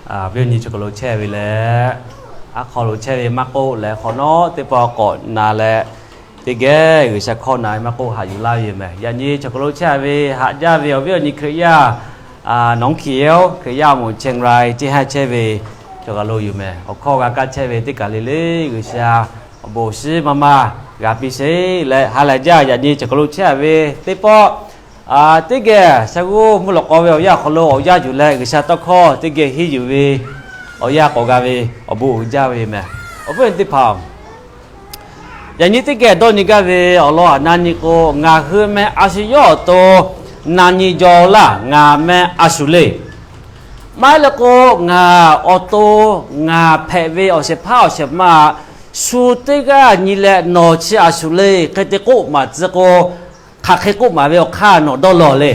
Awˬ viˉ awˬ nyi chaw hk'aw lo chehˇ ve leh, aˉ hk'aw lo chehˇ ve maˇ k'oˆ leh, hk'awꞈ nawˉ teˇ pawˆ k'awꞈ na leh, teˇ geh G'uiˬsha hkawˇ na ve maˇ k'oˆ, haꞈ yuˬ laˇ ve yoˬ meh. Yaꞈ nyi chaw hk'aw lo chehˇ ve haꞈ jaˇ ve awˬ viˉ awˬ nyi Hkriꞈ yaˇ, nawˉ hkiˍ-oˬ, Hkriꞈ yaˇ awˬ moˍ Chiang Rai ceˇ haˉ chehˇ ve chaw hk'aw lo yoˬ meh. Awˬ hkawˇ g'a kaˇ chehˇ ve teˇ kaˬ le le G'uiˬsha awˬ bon awˬ shinˉ maˇ maˇ g'a piˇ sheˍ leh, ha lehˬ jaˇ. Yaꞈ nyi chaw hk'aw lo chehˇ ve teˇ pawˆ teˇ geh sha g'uˇ mvuhˇ lawꞈ k'aw ve awˬ yanˇ awˬ hk'aw lo awˬ yanˇ yuˬ leh, G'uiˬsha tawˇ hkawˇ teˇ geh henˇ yuˬ ve awˬ yanˇ k'awꞈ g'a ve awˬ bon uiˍ jaˇ ve meh. Awˬ viˉ awˬ nyi teˇ hpaˍ, yaꞈ nyi teˇ geh dawˇ nyi gaˇ ve awˬ lawn aꞈ na nyi k'o, ngaˬ hui meh a shu yawˇ awˬ to na nyi jaw laˇ, ngaˬ meh a shu le. Maˇ heˆ leh k'o, ngaˬ awˬ to, ngaˬ hpehꞈ ve awˬ shehˍ hpaˇ awˬ shehˍ ma, shu teˇ g'aˇ nyi leh nawˬ chi a shu le hk'e te k'oˆ maˍ tcuh k'o, hk'aˬ hk'e k'oˆ maˍ ve awˬ hk'aˇ nawˬ dawˇ law le.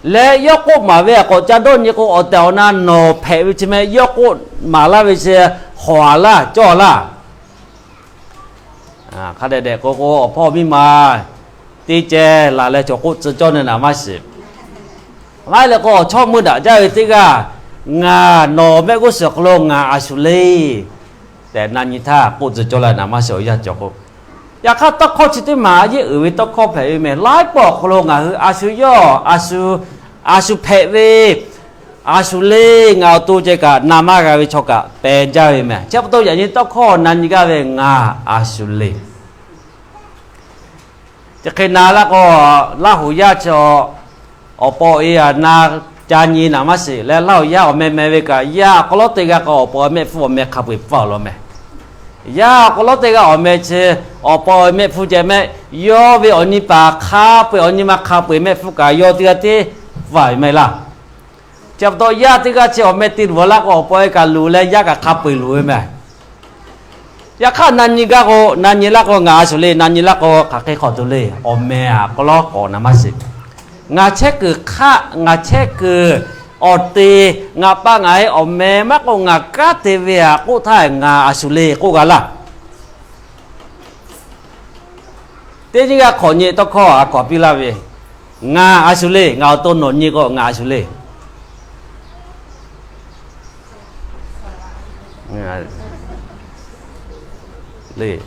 Leh yawˇ k'oˆ maˍ ve aꞈ k'awꞈ ca dawˇ nyi k'o, awˬ tehˬ awˬ na nawˬ hpehꞈ ve chi meh yawˇ k'oˆ maˍ laˇ ve chi hawˍ a laˇ cawˇ laˇ. Hk'a dehꞈ dehꞈ k'o k'o, awˬ hpawˇ miˇ ma teˇ ceh laˬ leh cawˬ k'oˆ tcuh cawˇ ne naˍ maˇ shiˍ. Maˇ heˆ leh k'o, awˬ chawˇ meuˇ daꞈ jaˇ ve teˇ g'aˇ, ngaˬ nawˬ mehˆ g'uˇ suhˍ awˬ hk'aw lo ngaˬ a shu le tehꞈ na nyi htaˇ k'oˆ tcuh cawˇ laˇ naˍ maˇ shiˍ awˬ yanˇ cawˬ k'o. Yaꞈ hk'aˇ tawˇ hkawˇ chi teˇ maˬ a yeˇ uiˍ ve tawˇ hkawˇ hpehꞈ ve meh. Laiˉ pawˆ awˬ hk'aw lo ngaˬ hui a shu yawˇ a shu, a shu hpehꞈ ve, a shu le ngaˬ awˬ to ceh kaꞈ na maˇ g'a ve chaw kaꞈ pehˬ jaˇ ve meh. Chi pa taw yaꞈ nyi tawˇ hkawˇ na nyi gaˇ ve ngaˬ a shu le. Chi hk'e na laˇ k'o, Laˇ huˍ yaˇ chi awˬ pa awˬ e aꞈ na ca nyi naˍ maˇ shiˍ leh, Laˇ huˍ yaˇ awˬ meh meh ve kaꞈ, yaˇ awˬ hk'aw lo teˇ g'aˇ k'o awˬ pa awˬ e mehˆ hpfuhˇ awˬ meh hk'a peu-eˬ pfuhˇ law meh. Yaˇ awˬ hk'aw lo teˇ g'aˇ awˬ meh chi awˬ pa awˬ e mehˆ hpfuhˇ ceh mehˆ, yawˇ ve awˬ nyi paˍ hk'a peu-eˬ awˬ nyi ma hk'a peu-eˬ mehˆ hpfuhˇ kaꞈ yawˇ teˇ g'aˇ tiˉ pfuhˇ ve maˇ heˆ laˇ. Chi pa taw yaˇ teˇ g'aˇ chi awˬ meh te luˬ laˇ k'o, awˬ pa awˬ e kaꞈ luˬ leh yaˇ kaꞈ hk'a peu-eˬ luˬ ve meh. Yaꞈ hk'aˇ na nyi gaˇ k'o, na nyi laˇ k'o ngaˬ a shu le, na nyi laˇ k'o hk'aˬ hk'e hk'awꞈ tuˬ le, awˬ meh aꞈ k'aw lawˉ k'awꞈ naˍ maˇ shiˍ. Ngaˬ chehˇ kuiˬ hk'aˆ, ngaˬ chehˇ kuiˬ awˬ te, ngaˬ pa ngaˬ e awˬ meh maˇ k'oˆ, ngaˬ kanˉ te ve aꞈ k'oˆ htaˇ ngaˬ a shu le k'oˆ g'a laˇ. Teˇ nyi g'a hk'awꞈ nyi tawˇ hkawˇ a hk'awꞈ piˇ laˇ ve, ngaˬ a shu le, ngaˬ awˬ to nawˬ nyi k'o ngaˬ a shu le. Le,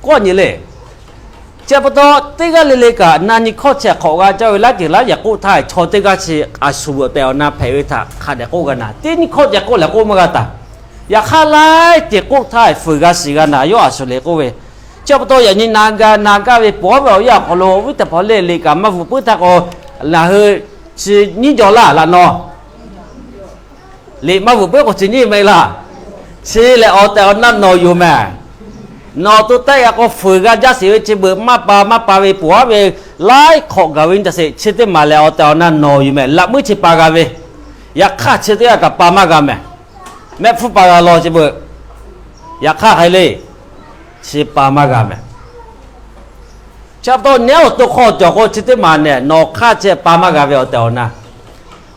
kawˆ nyi le. Chi pa taw teˇ g'aˇ le le kaꞈ na nyi hkawˇ chi hk'awꞈ g'a caˇ ve laiˉ ceuˬ laiˉ yaꞈ k'oˆ htaˇ, chaw teˇ g'aˇ chi a shu awˬ tehˬ awˬ na hpehꞈ ve htaꞈ hk'a dehꞈ k'oˆ g'a naˍ. Teˇ nyi hkawˇ ceh k'oˆ leh k'oˆ maˇ g'a taˍ. Yaꞈ hk'aˇ laiˉ ceuˬ k'oˆ htaˇ fuiˍ g'a shiˍ g'a naˍ, yawˇ a shu le k'oˆ ve. Chi pa taw yaꞈ nyi na ga na gaˇ ve pawˬ ve awˬ yanˇ awˬ hk'aw lo awˬ viˉ teˇ hpaˍ le liꞈ kaꞈ maˇ bvuhꞈ puiˉ htaˇ k'o, ngaˬ hui chi nyiˇ jaw laˇ laꞈ nawˬ liꞈ maˇ bvuhꞈ puiˉ k'o chi nyiˇ meh laˇ. Chi lehˬ awˬ tehˬ awˬ na nawˬ yoˬ meh. Nawˬ to tehˆ g'a k'o fuiˍ g'a jaˇ sheˍ ve chi beuꞈ maˇ pa maˇ pa ve pawˬ ve laiˉ hk'awꞈ gaˬ ve nyi taꞈ sheˍ. Chi teˇ maˬ lehˬ awˬ tehˬ awˬ na nawˬ yoˬ meh. Laꞈ muiˉ chi pa g'a ve, yaꞈ hk'aˇ chi teˇ g'aˇ kaꞈ pa maˇ g'a meh. Mehˆ hpfuhˇ pa g'a law chi beuꞈ, yaꞈ hk'aˇ hk'aˬ hk'e le, chi pa maˇ g'a meh. Chi pa taw nehˉ awˬ to hk'aw cawˬ k'o chi teˇ maˬ nehˬ nawˬ hk'aˇ chi pa maˇ g'a ve awˬ tehˬ awˬ na.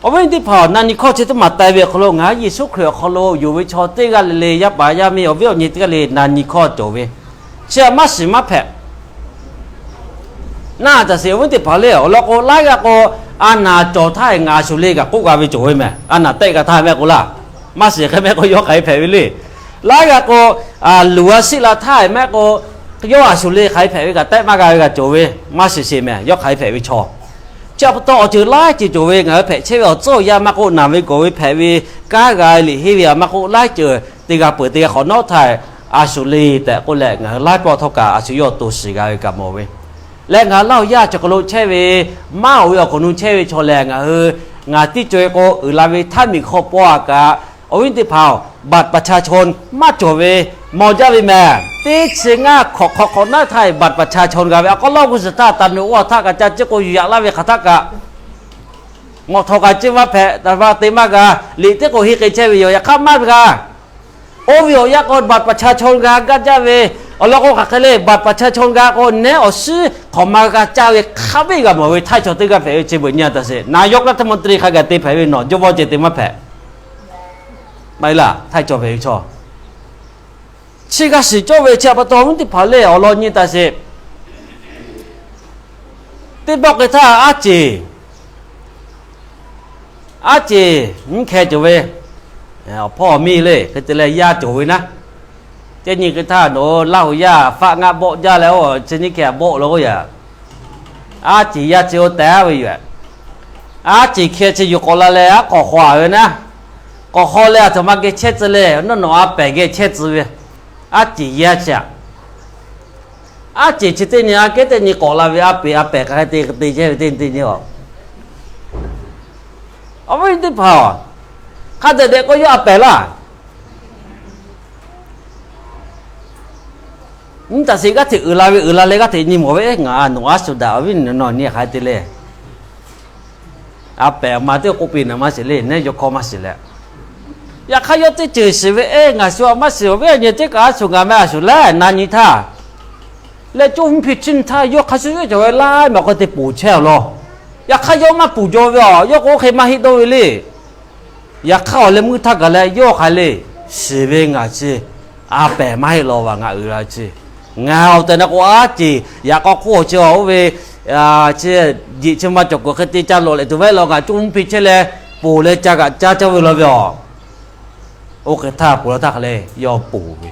Awˬ viˉ teˇ hpaˍ, na nyi hkawˇ chi teˇ maˬ tai ve awˬ hk'aw lo ngaˬ hui Yeˍsuˆ Hkriꞈ awˬ hk'aw lo yonˍ ve chaw teˇ g'aˇ le le, yaˇ paˍ yaˇ miˇ awˬ viˉ awˬ nyi teˇ g'aˇ le na nyi hkawˇ cawˬ ve, chi a maˇ shiˍ maˇ hpehꞈ. Naˆ taˍ sheˍ awˬ viˉ teˇ hpaˍ le. Awˬ lawn k'o laiˉ g'aˇ k'o, a naˍ cawˬ htaˇ ngaˬ a shu le kaꞈ k'oˆ g'a ve cawˬ ve meh. A naˍ tehˆ g'a htaˇ mehˆ k'o laˇ, maˇ shiˍ hk'e mehˆ k'o yawˇ hk'aˬ hk'e hpehꞈ ve le. Laiˉ g'aˇ k'o, luˬ a shiˆ la htaˇ mehˆ k'o, yawˇ a shu le hk'aˬ hk'e hpehꞈ ve kaꞈ tehˆ maˇ g'a ve kaꞈ cawˬ ve, maˇ shiˍ sheˍ meh. Yawˇ hk'aˬ hk'e hpehꞈ ve chaw, chi pa taw awˬ ceuˬ laiˉ ceuˬ cawˬ ve, ngaˬ hui hpehꞈ chehˇ ve awˬ tcuhˉ awˬ yanˇ maˇ k'oˆ, naˬ ve gawˬ ve hpehꞈ ve, kanˉ g'a ve liꞈ henˇ ve a maˇ k'oˆ, laiˉ ceuˬ teˇ g'a peuˬ teˇ g'a hk'awꞈ nawˉ htaˇ a shu le tehꞈ k'oˆ leh, ngaˬ hui laiˉ pawˆ htawˇ kaꞈ a shu yawˇ to shiˍ g'a ve kaꞈ mawˬ ve. Leh ngaˬ hui Laˇ huˍ yaˇ cawˬ hk'aw lo chehˇ ve, maˇ oˬ ve awˬ hk'aw nu chehˇ ve chaw lehˬ, ngaˬ hui ngaˬ tiˉ cawˬ ve k'o uiˍ la ve htaˇ miˬ hk'aw paw a kaꞈ, awˬ viˉ teˇ hpaˍ, บัตรประชาชน maˇ cawˬ ve maw jaˇ ve meh. Teˇ chi ngaˇ hk'awꞈ hk'awꞈ hk'awꞈ naˉ htaˇ บัตรประชาชน g'a ve a k'aw lawˇ g'uˇ suhˍ htaˇ taˍ nuˬ g'aˇ htaˇ kaꞈ ca ciˇ k'o yuˬ yaꞈ laˇ ve hk'aˬ htaˇ kaꞈ, ngawˬ htaw kaꞈ ciˇ maˇ hpehꞈ, taˍ va te maˇ g'a, liꞈ teˇ k'o henˇ k'ai chehˇ ve yoˬ. Yaꞈ hk'aˇ maˇ g'a. Oˇ ve awˬ yanˇ k'o บัตรประชาชน g'a gaˇ jaˇ ve, awˬ lawn k'o hk'aˬ hk'e le, บัตรประชาชน g'a k'o nehˉ awˬ shiˉ hk'awꞈ ma g'a caˇ ve hk'a biˇ g'a mawˬ ve htaiˇ chaw teˇ g'aˇ hpehꞈ ve chi beuꞈ nyi a taꞈ sheˍ. นายกรัฐมนตรี hk'a gaˬ te hpehꞈ ve nawˬ jawˇ vawˇ ceh te maˇ hpehꞈ. Maˇ heˆ laˇ, htaiˇ chaw hpehꞈ ve chaw chi g'a shiˍ cawˇ ve chi a pa taw awˬ viˉ teˇ hpaˍ le awˬ lawn nyi taꞈ sheˍ. Teˇ pawˆ k'ai htaˇ aˉ ceˬ, Aˉ ceˬ nyiˇ hkeh cawˬ ve, awˬ hpawˇ awˬ miˇ le hk'e te leh yaˇ cawˬ ve naˉ. Teˇ nyi hk'e htaˇ nawˬ hui Laˇ huˍ yaˇ faˆ ngaˆ bawˆ jaˇ leh, oˇ chi nyiˇ hkeh bawˆ la k'oˆ yaꞈ. Aˉ ceˬ yaˇ chi oˇ tehꞈ ve yoˬ. Aˉ ceˬ hkeh chi yuˬ k'awꞈ la leh aˉ k'awꞈ hk'aw a ve naˉ. K'awꞈ hk'aw leh aˬ htoꞈ ma geh chehˇ tcuh le, nawˉ nawˬ a pehˬ geh chehˇ tcuh ve. Aˉ ceˬ yaˇ chi aꞈ. Aˉ ceˬ chi teˇ nyi aꞈ kehˉ teˇ nyi k'awꞈ la ve, a pehˬ a pehˬ k'ai te te chehˇ ve teˇ nyi teˇ nyi a. Awˬ viˉ teˇ hpaˍ-oˬ, hk'a dehꞈ dehꞈ k'o yawˇ a pehˬ laˇ. Nyi taˍ sheˍ g'aˇ hteꞈ uiˍ la ve, uiˍ la leh g'aˇ hteꞈ nyi mawˬ ve, Ngaˬ nawˬ aˉ shuˍ daꞈ, awˬ viˉ nawˬ nyi hk'aˬ hk'e te le. A pehˬ ma teˇ k'oˆ piˇ naˍ maˇ shiˍ le, neˉ yawˇ hkawˇ maˇ shiˍ leh. Yaꞈ hk'aˇ yawˇ teˇ ceuˬ shiˍ ve, Eˇ, ngaˬ shu a maˇ shiˍ, awˬ viˉ awˬ nyi teˇ kaꞈ a shuˍ ngaˬ meh a shuˍ leh na nyi htaˇ, leh coˇ mvuhˇ hpiˇ chiˇ nyi htaˇ yawˇ hk'a shuˍ shuˍ cawˬ ve laiˉ ma k'awꞈ te poˬ chehˇ a law. Yaꞈ hk'aˇ yawˇ maˇ poˬ jaw ve a, yawˇ k'o oˇ hk'e maˇ heˆ dawˇ ve le. Yaꞈ hk'aˇ awˬ leh meuˇ htaˇ gaˬ leh yawˇ hk'aˬ le, shiˍ ve ngaˬ chi a pehˬ maˇ heˆ law vaˬ, ngaˬ uiˍ la chi. Ngaˬ awˬ tehˬ na k'o aˉ ceˬ yaꞈ k'aw hk'oˆ chi a oˇ ve chi, jeꞈ chi ma cawˬ kuiˬ hk'e te ca lawˬ leh tuˬ ve law, ngaˬ coˇ mvuhˇ hpiˇ chehˇ leh poˬ leh ca kaꞈ caˇ caˇ ve law ve a. Oˇ hk'e htaˇ poˬ la htaˇ hk'aˬ le, yawˇ poˬ ve.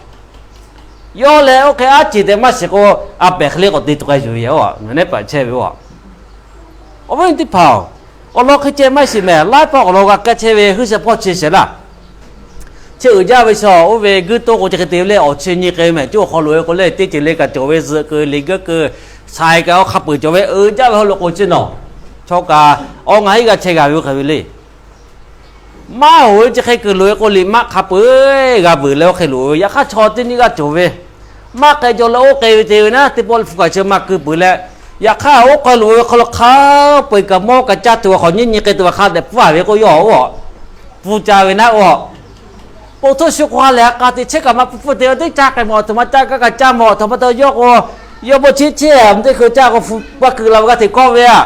Yawˇ leh oˇ hk'e aˉ ceˬ tehꞈ maˇ shiˍ k'o, a pehˬ hk'e le k'awꞈ te tuˬ k'ai yuˬ ve a, ngaˬ neˉ paˍ chehˇ ve a. Awˬ viˉ teˇ hpaˍ-oˬ, awˬ lawn hk'e ceh maˇ shiˍ mehˍ. Laiˉ pawˆ awˬ lawn g'a kaˇ chehˇ ve huiˉ shehˍ hpawˇ chi shehˍ laˇ. Chi uiˍ jaˇ ve chaw oˇ ve guiˇ toˇ k'o chi hk'e te ve le, awˬ chi nyi k'ai mehˍ. Coˇ hk'aw loꞈ ve k'o le, teˇ ceuˬ le kaꞈ cawˬ ve, zuhꞈ keu liꞈ geuˆ keu, shaiˍ kaꞈ awˬ hk'a peuˬ cawˬ ve, uiˍ jaˇ ve hawˉ lo k'o chi nawˬ, chaw kaꞈ awˬ ngaˬ hiˉ g'a chehˇ g'a ve oˇ hk'e ve le. Maˇ hoꞈ ve chi hk'e kuiˬ loꞈ-e k'o, liꞈ maˆ hk'a peu-eˬ g'a veuꞈ leh oˇ hk'e loꞈ ve. Yaꞈ hk'aˇ chaw teˇ nyi g'aˇ cawˬ ve, maˇ k'ai jaw leh oˇ k'ai ve te ve naˉ, teˇ pawˆ hpu kaꞈ chi maˇ keu peuˬ leh, yaꞈ hk'aˇ oˇ hk'e loꞈ ve hk'aw lo hk'a peu-eˬ kaꞈ mawˇ kaꞈ caˇ tuˬ ve hk'awꞈ nyiˇ nyi k'ai tuˬ ve hk'a dehꞈ pfuhˇ ve k'o, yawˇ oˇ pfuhˇ ca ve naˉ oˇ. Pon htoˇ shu hk'aw ha lehˬ ha k'a te chehˇ kaꞈ maˇ pfuhˇ pfuhˇ te ve, teˇ caˇ k'ai mawˬ aˬ htoꞈ ma caˇ kaˇ kaꞈ caˇ mawˬ aˬ htoꞈ ma te yawˇ k'o, yawˇ bon chi chehˇ a, teˇ hkui caˇ k'o hpu paˇ keu la ve g'aˇ hteꞈ kawˆ ve a.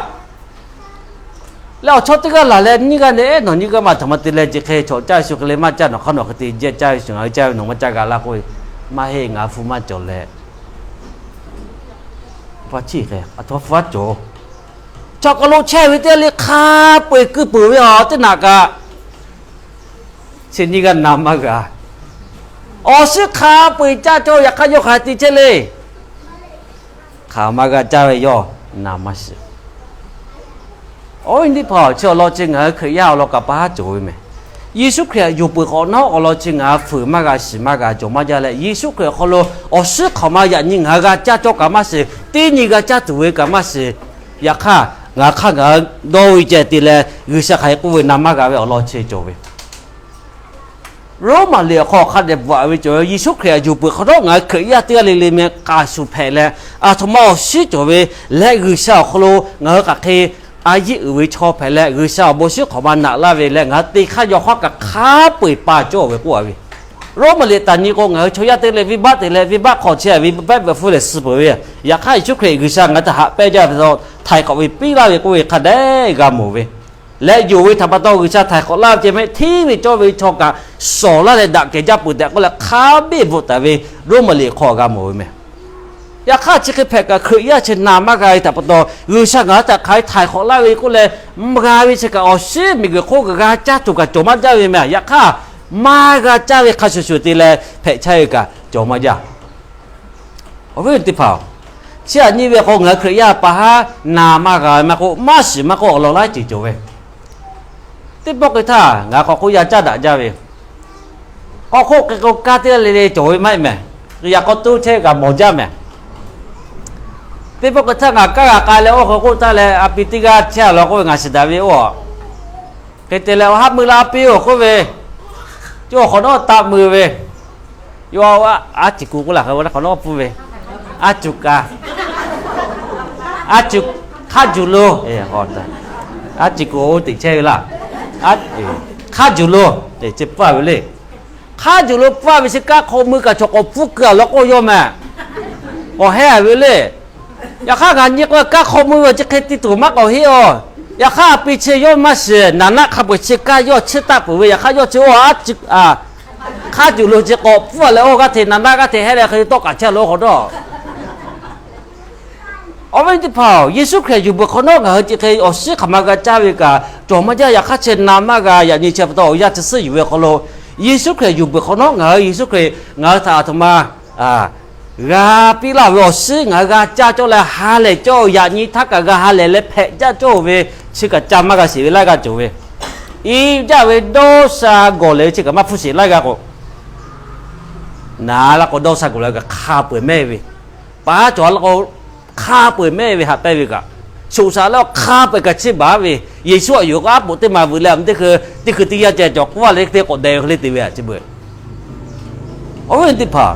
Leh awˬ chawˇ teˇ g'aˇ laˬ leh nyiˇ g'aˇ ne, Nawˬ nyiˇ g'aˇ ma aˬ htoꞈ ma te leh, chi hk'e chaw caˇ shu hk'e le maˇ caˇ, nawˬ hk'aˇ nawˬ hk'e te jehˇ caˇ ve shuˍ, ngaˬ hui caˇ ve nawˬ maˇ caˇ g'a laˇ k'oˆ ve, maˇ heˆ, ngaˬ hpu maˇ cawˬ leh, pa chi hk'e aˬ htoꞈ ma hpu aˉ cawˬ. Chaw hk'aw lo chehˇ ve teˇ g'aˇ le hk'a peu-eˬ keu peuˬ ve awˬ teˇ naꞈ kaꞈ, chi nyiˇ g'aˇ na maˇ g'a. Awˬ shinˉ hk'a peu-eˬ caˇ cawˇ ve, yaꞈ hk'aˇ yawˇ hk'aˬ hk'e te chehˇ le. Hk'aˬ ma g'a caˇ ve yawˇ na maˇ shiˍ. Awˬ viˉ teˇ hpaˍ, chi awˬ lawn chi ngaˬ hui Hkriꞈ yaˇ awˬ lawn kaꞈ pa haˉ cawˬ ve mehˍ. Yeˍsuˆ Hkriꞈ yuˬ peuˬ hk'awꞈ nawˉ awˬ lawn chi ngaˬ hui fuiˍ maˇ g'a shiˍ maˇ g'a cawˬ maˇ jaˇ leh, Yeˍsuˆ Hkriꞈ awˬ hk'aw lo awˬ shinˉ hk'aˬ ma yaꞈ nyi ngaˬ hui g'a caˇ cawˇ kaꞈ maˇ shiˍ, teˇ nyi g'a caˇ tuˬ ve kaꞈ maˇ shiˍ. Yaꞈ hk'aˇ ngaˬ hui hk'aˇ ngaˬ hui dawˇ ve ceh te leh, G'uiˬsha hk'aˬ hk'e k'oˆ ve na maˇ g'a ve awˬ lawn chi cawˬ ve. Roˉmaꞈ liꞈ awˬ hk'aw hk'a dehꞈ bvuhꞈ ve cawˬ ve, Yeˍsuˆ Hkriꞈ yuˬ peuˬ hk'awꞈ nawˉ ngaˬ hui Hkriꞈ yaˇ teˇ g'aˇ le le meh k'a shuˍ hpehꞈ leh, aˬ htoꞈ ma awˬ shinˉ cawˬ ve leh, G'uiˬsha awˬ hk'aw lo ngaˬ hui hk'aˬ hk'e a yiˉ uiˍ ve chaw hpehꞈ leh, G'uiˬsha awˬ bon shinˉ hk'awꞈ ma naꞈ laˇ ve leh, ngaˬ hui te hk'aˇ yaw hk'aˇ kaꞈ hk'a peu-eˬ pa cawˇ ve k'oˆ a ve. Roˉmaꞈ liꞈ taˍ nyi k'o, ngaˬ hui chaw yaˇ teˇ g'aˇ le venˇbaˆ te leh, venˇbaˆ hk'aw chehˇ ve venˇbaˆ ve hpfuhˇ lehˬ suh peuˬ ve. Yaꞈ hk'aˇ Yeˍsuˆ Hkriꞈ G'uiˬsha ngaˬ hui htaꞈ haꞈ pehnˇ jaˇ ve htaꞈ htaiˍ hk'awꞈ ve piˇ laˇ ve k'oˆ ve hk'a dehꞈ g'a mawˬ ve. Leh yonˍ ve htaꞈ pa taw G'uiˬsha htaiˍ hk'awꞈ laˇ ve ceh mehˆ hteˇ ve cawˇ ve chaw kaꞈ shawˍ laˇ leh daꞈ kehˬ jaˇ peuˬ tehꞈ k'oˆ leh, hk'a biˇ bvuhꞈ taˍ ve Roˉmaꞈ liꞈ hk'aw g'a mawˬ ve meh. Yaꞈ hk'aˇ chi hk'e hpehꞈ kaꞈ Hkriꞈ yaˇ chi na maˇ g'a ve htaꞈ pa taw, G'uiˬsha ngaˬ hui htaꞈ hk'aˬ hk'e htaiˍ hk'awꞈ laˇ ve k'oˆ leh, g'a ve chi kaꞈ awˬ shinˉ miˬguiˬ hk'oˆ kaꞈ g'a caˇ tuˬ kaꞈ cawˬ maˇ jaˇ ve meh. Yaꞈ hk'aˇ maˇ g'a caˇ ve hk'a shuˍ shuˍ te leh hpehꞈ chehˇ ve kaꞈ cawˬ maˇ jaˇ. Awˬ viˉ teˇ hpaˍ-oˬ, chi aꞈ nyi ve k'o, ngaˬ hui Hkriꞈ yaˇ pa haˉ na maˇ g'a ve maˇ k'oˆ, maˇ shiˍ maˇ k'oˆ, awˬ lawn laiˉ ceuˬ cawˬ ve. Teˇ pawˆ hk'e htaˇ ngaˬ k'awꞈ k'oˆ yaˇ caˉ daꞈ jaˇ ve, k'awꞈ k'oˆ hk'e k'o kanˉ teˇ g'aˇ le le cawˬ ve maˇ heˆ mehˍ. Yaꞈ k'aw toˇ chehˇ kaꞈ mawˬ jaˇ mehˍ. Teˇ pawˆ hk'e htaˇ ngaˬ kanˉ g'a k'ai leh oˇ hk'e k'oˆ taˍ leh, a pi teˇ g'aˇ chehˇ a law k'oˆ ve, ngaˬ shiˍ daꞈ ve oˇ. Hk'e te leh, Awˬ ha mui la a pi-oˬ k'oˆ ve, cawˇ hk'awꞈ nawˉ taˆ mui ve, yawˇ aˉ ciˬ kuˬ k'oˆ laˬ hk'e, hk'awꞈ nawˉ pfuhˇ ve, aˉ cuˬ kaꞈ, aˉ cuˬ, hk'aˇ juˬ lo, aˉ ciˬ kuˬ oˇ teꞈ chehˇ ve laˇ. Hk'aˇ juˬ lo, chi pfuhˇ ve le. Hk'aˇ juˬ lo pfuhˇ ve chi kanˉ hk'aw mui kaꞈ chaw k'awꞈ pfuhˇ keu a law k'oˆ yawˇ meh. K'awꞈ hehˇ ve le. Yaꞈ hk'aˇ ngaˬ nyi k'o, kanˉ hk'aw mui ve chi hk'e te tuˬ maˇ k'awꞈ heˆ-oˬ. Yaꞈ hk'aˇ a pi chi yawˇ maˇ shiˍ, naˍ naˆ hk'a peu-eˬ chi kanˉ yawˇ chiˇ taˆ peuˬ ve. Yaꞈ hk'aˇ yawˇ chi oˇ, hk'aˇ juˬ lo chi k'awꞈ pfuhˇ leh, oˇ g'aˇ hteꞈ naˍ naˆ g'aˇ hteꞈ hehˇ leh hk'e tawˆ kaꞈ chehˇ lo k'awꞈ dawˇ Awˬ viˉ teˇ hpaˍ-oˬ, Yeˍsuˆ Hkriꞈ yuˬ peuˬ hk'awꞈ nawˉ ngaˬ hui chi hk'e awˬ shinˉ hk'aˬ ma g'a caˇ ve kaꞈ cawˬ maˇ jaˇ. Yaꞈ hk'aˇ chi na maˇ g'a. Yaꞈ nyi chi pa taw awˬ yanˇ chi suhˉ yuˬ ve awˬ hk'aw lo Yeˍsuˆ Hkriꞈ yuˬ peuˬ hk'awꞈ nawˉ ngaˬ hui Yeˍsuˆ Hkriꞈ ngaˬ hui htaꞈ aˬ htoꞈ ma g'a piˇ laˇ ve awˬ shinˉ ngaˬ hui g'a caˇ cawˇ leh ha lehˬ cawˇ, yaꞈ nyi htaˇ kaꞈ g'a ha lehˬ leh hpehꞈ caˇ cawˇ ve chi kaꞈ ca maˇ g'a sheˍ ve laiˉ g'aˇ cawˬ ve, i jaˇ ve dawˇ sha gawˬ lehˬ ve chi kaꞈ maˇ hpfuhˇ sheˍ laiˉ g'aˇ k'o, naˍ la k'o dawˇ sha gawˬ lehˬ kaꞈ hk'a peu-eˬ mehˇ ve, paˉ cawˬ la k'o hk'a peu-eˬ mehˇ ve haꞈ pehnˇ ve kaꞈ, shoꞈ shaꞈ la hk'a peu-eˬ kaꞈ chiˇ baˬ ve, Yeˍsuˆ aꞈ yuˬ k'o aˉ poꞈ teˇ ma vuiˬ leh teˇ hkui teˇ yanˇ ceh cawˬ k'oˆ a leh teˇ k'awꞈ deh ve hk'e le te ve a chi beuꞈ. Awˬ viˉ teˇ hpaˍ,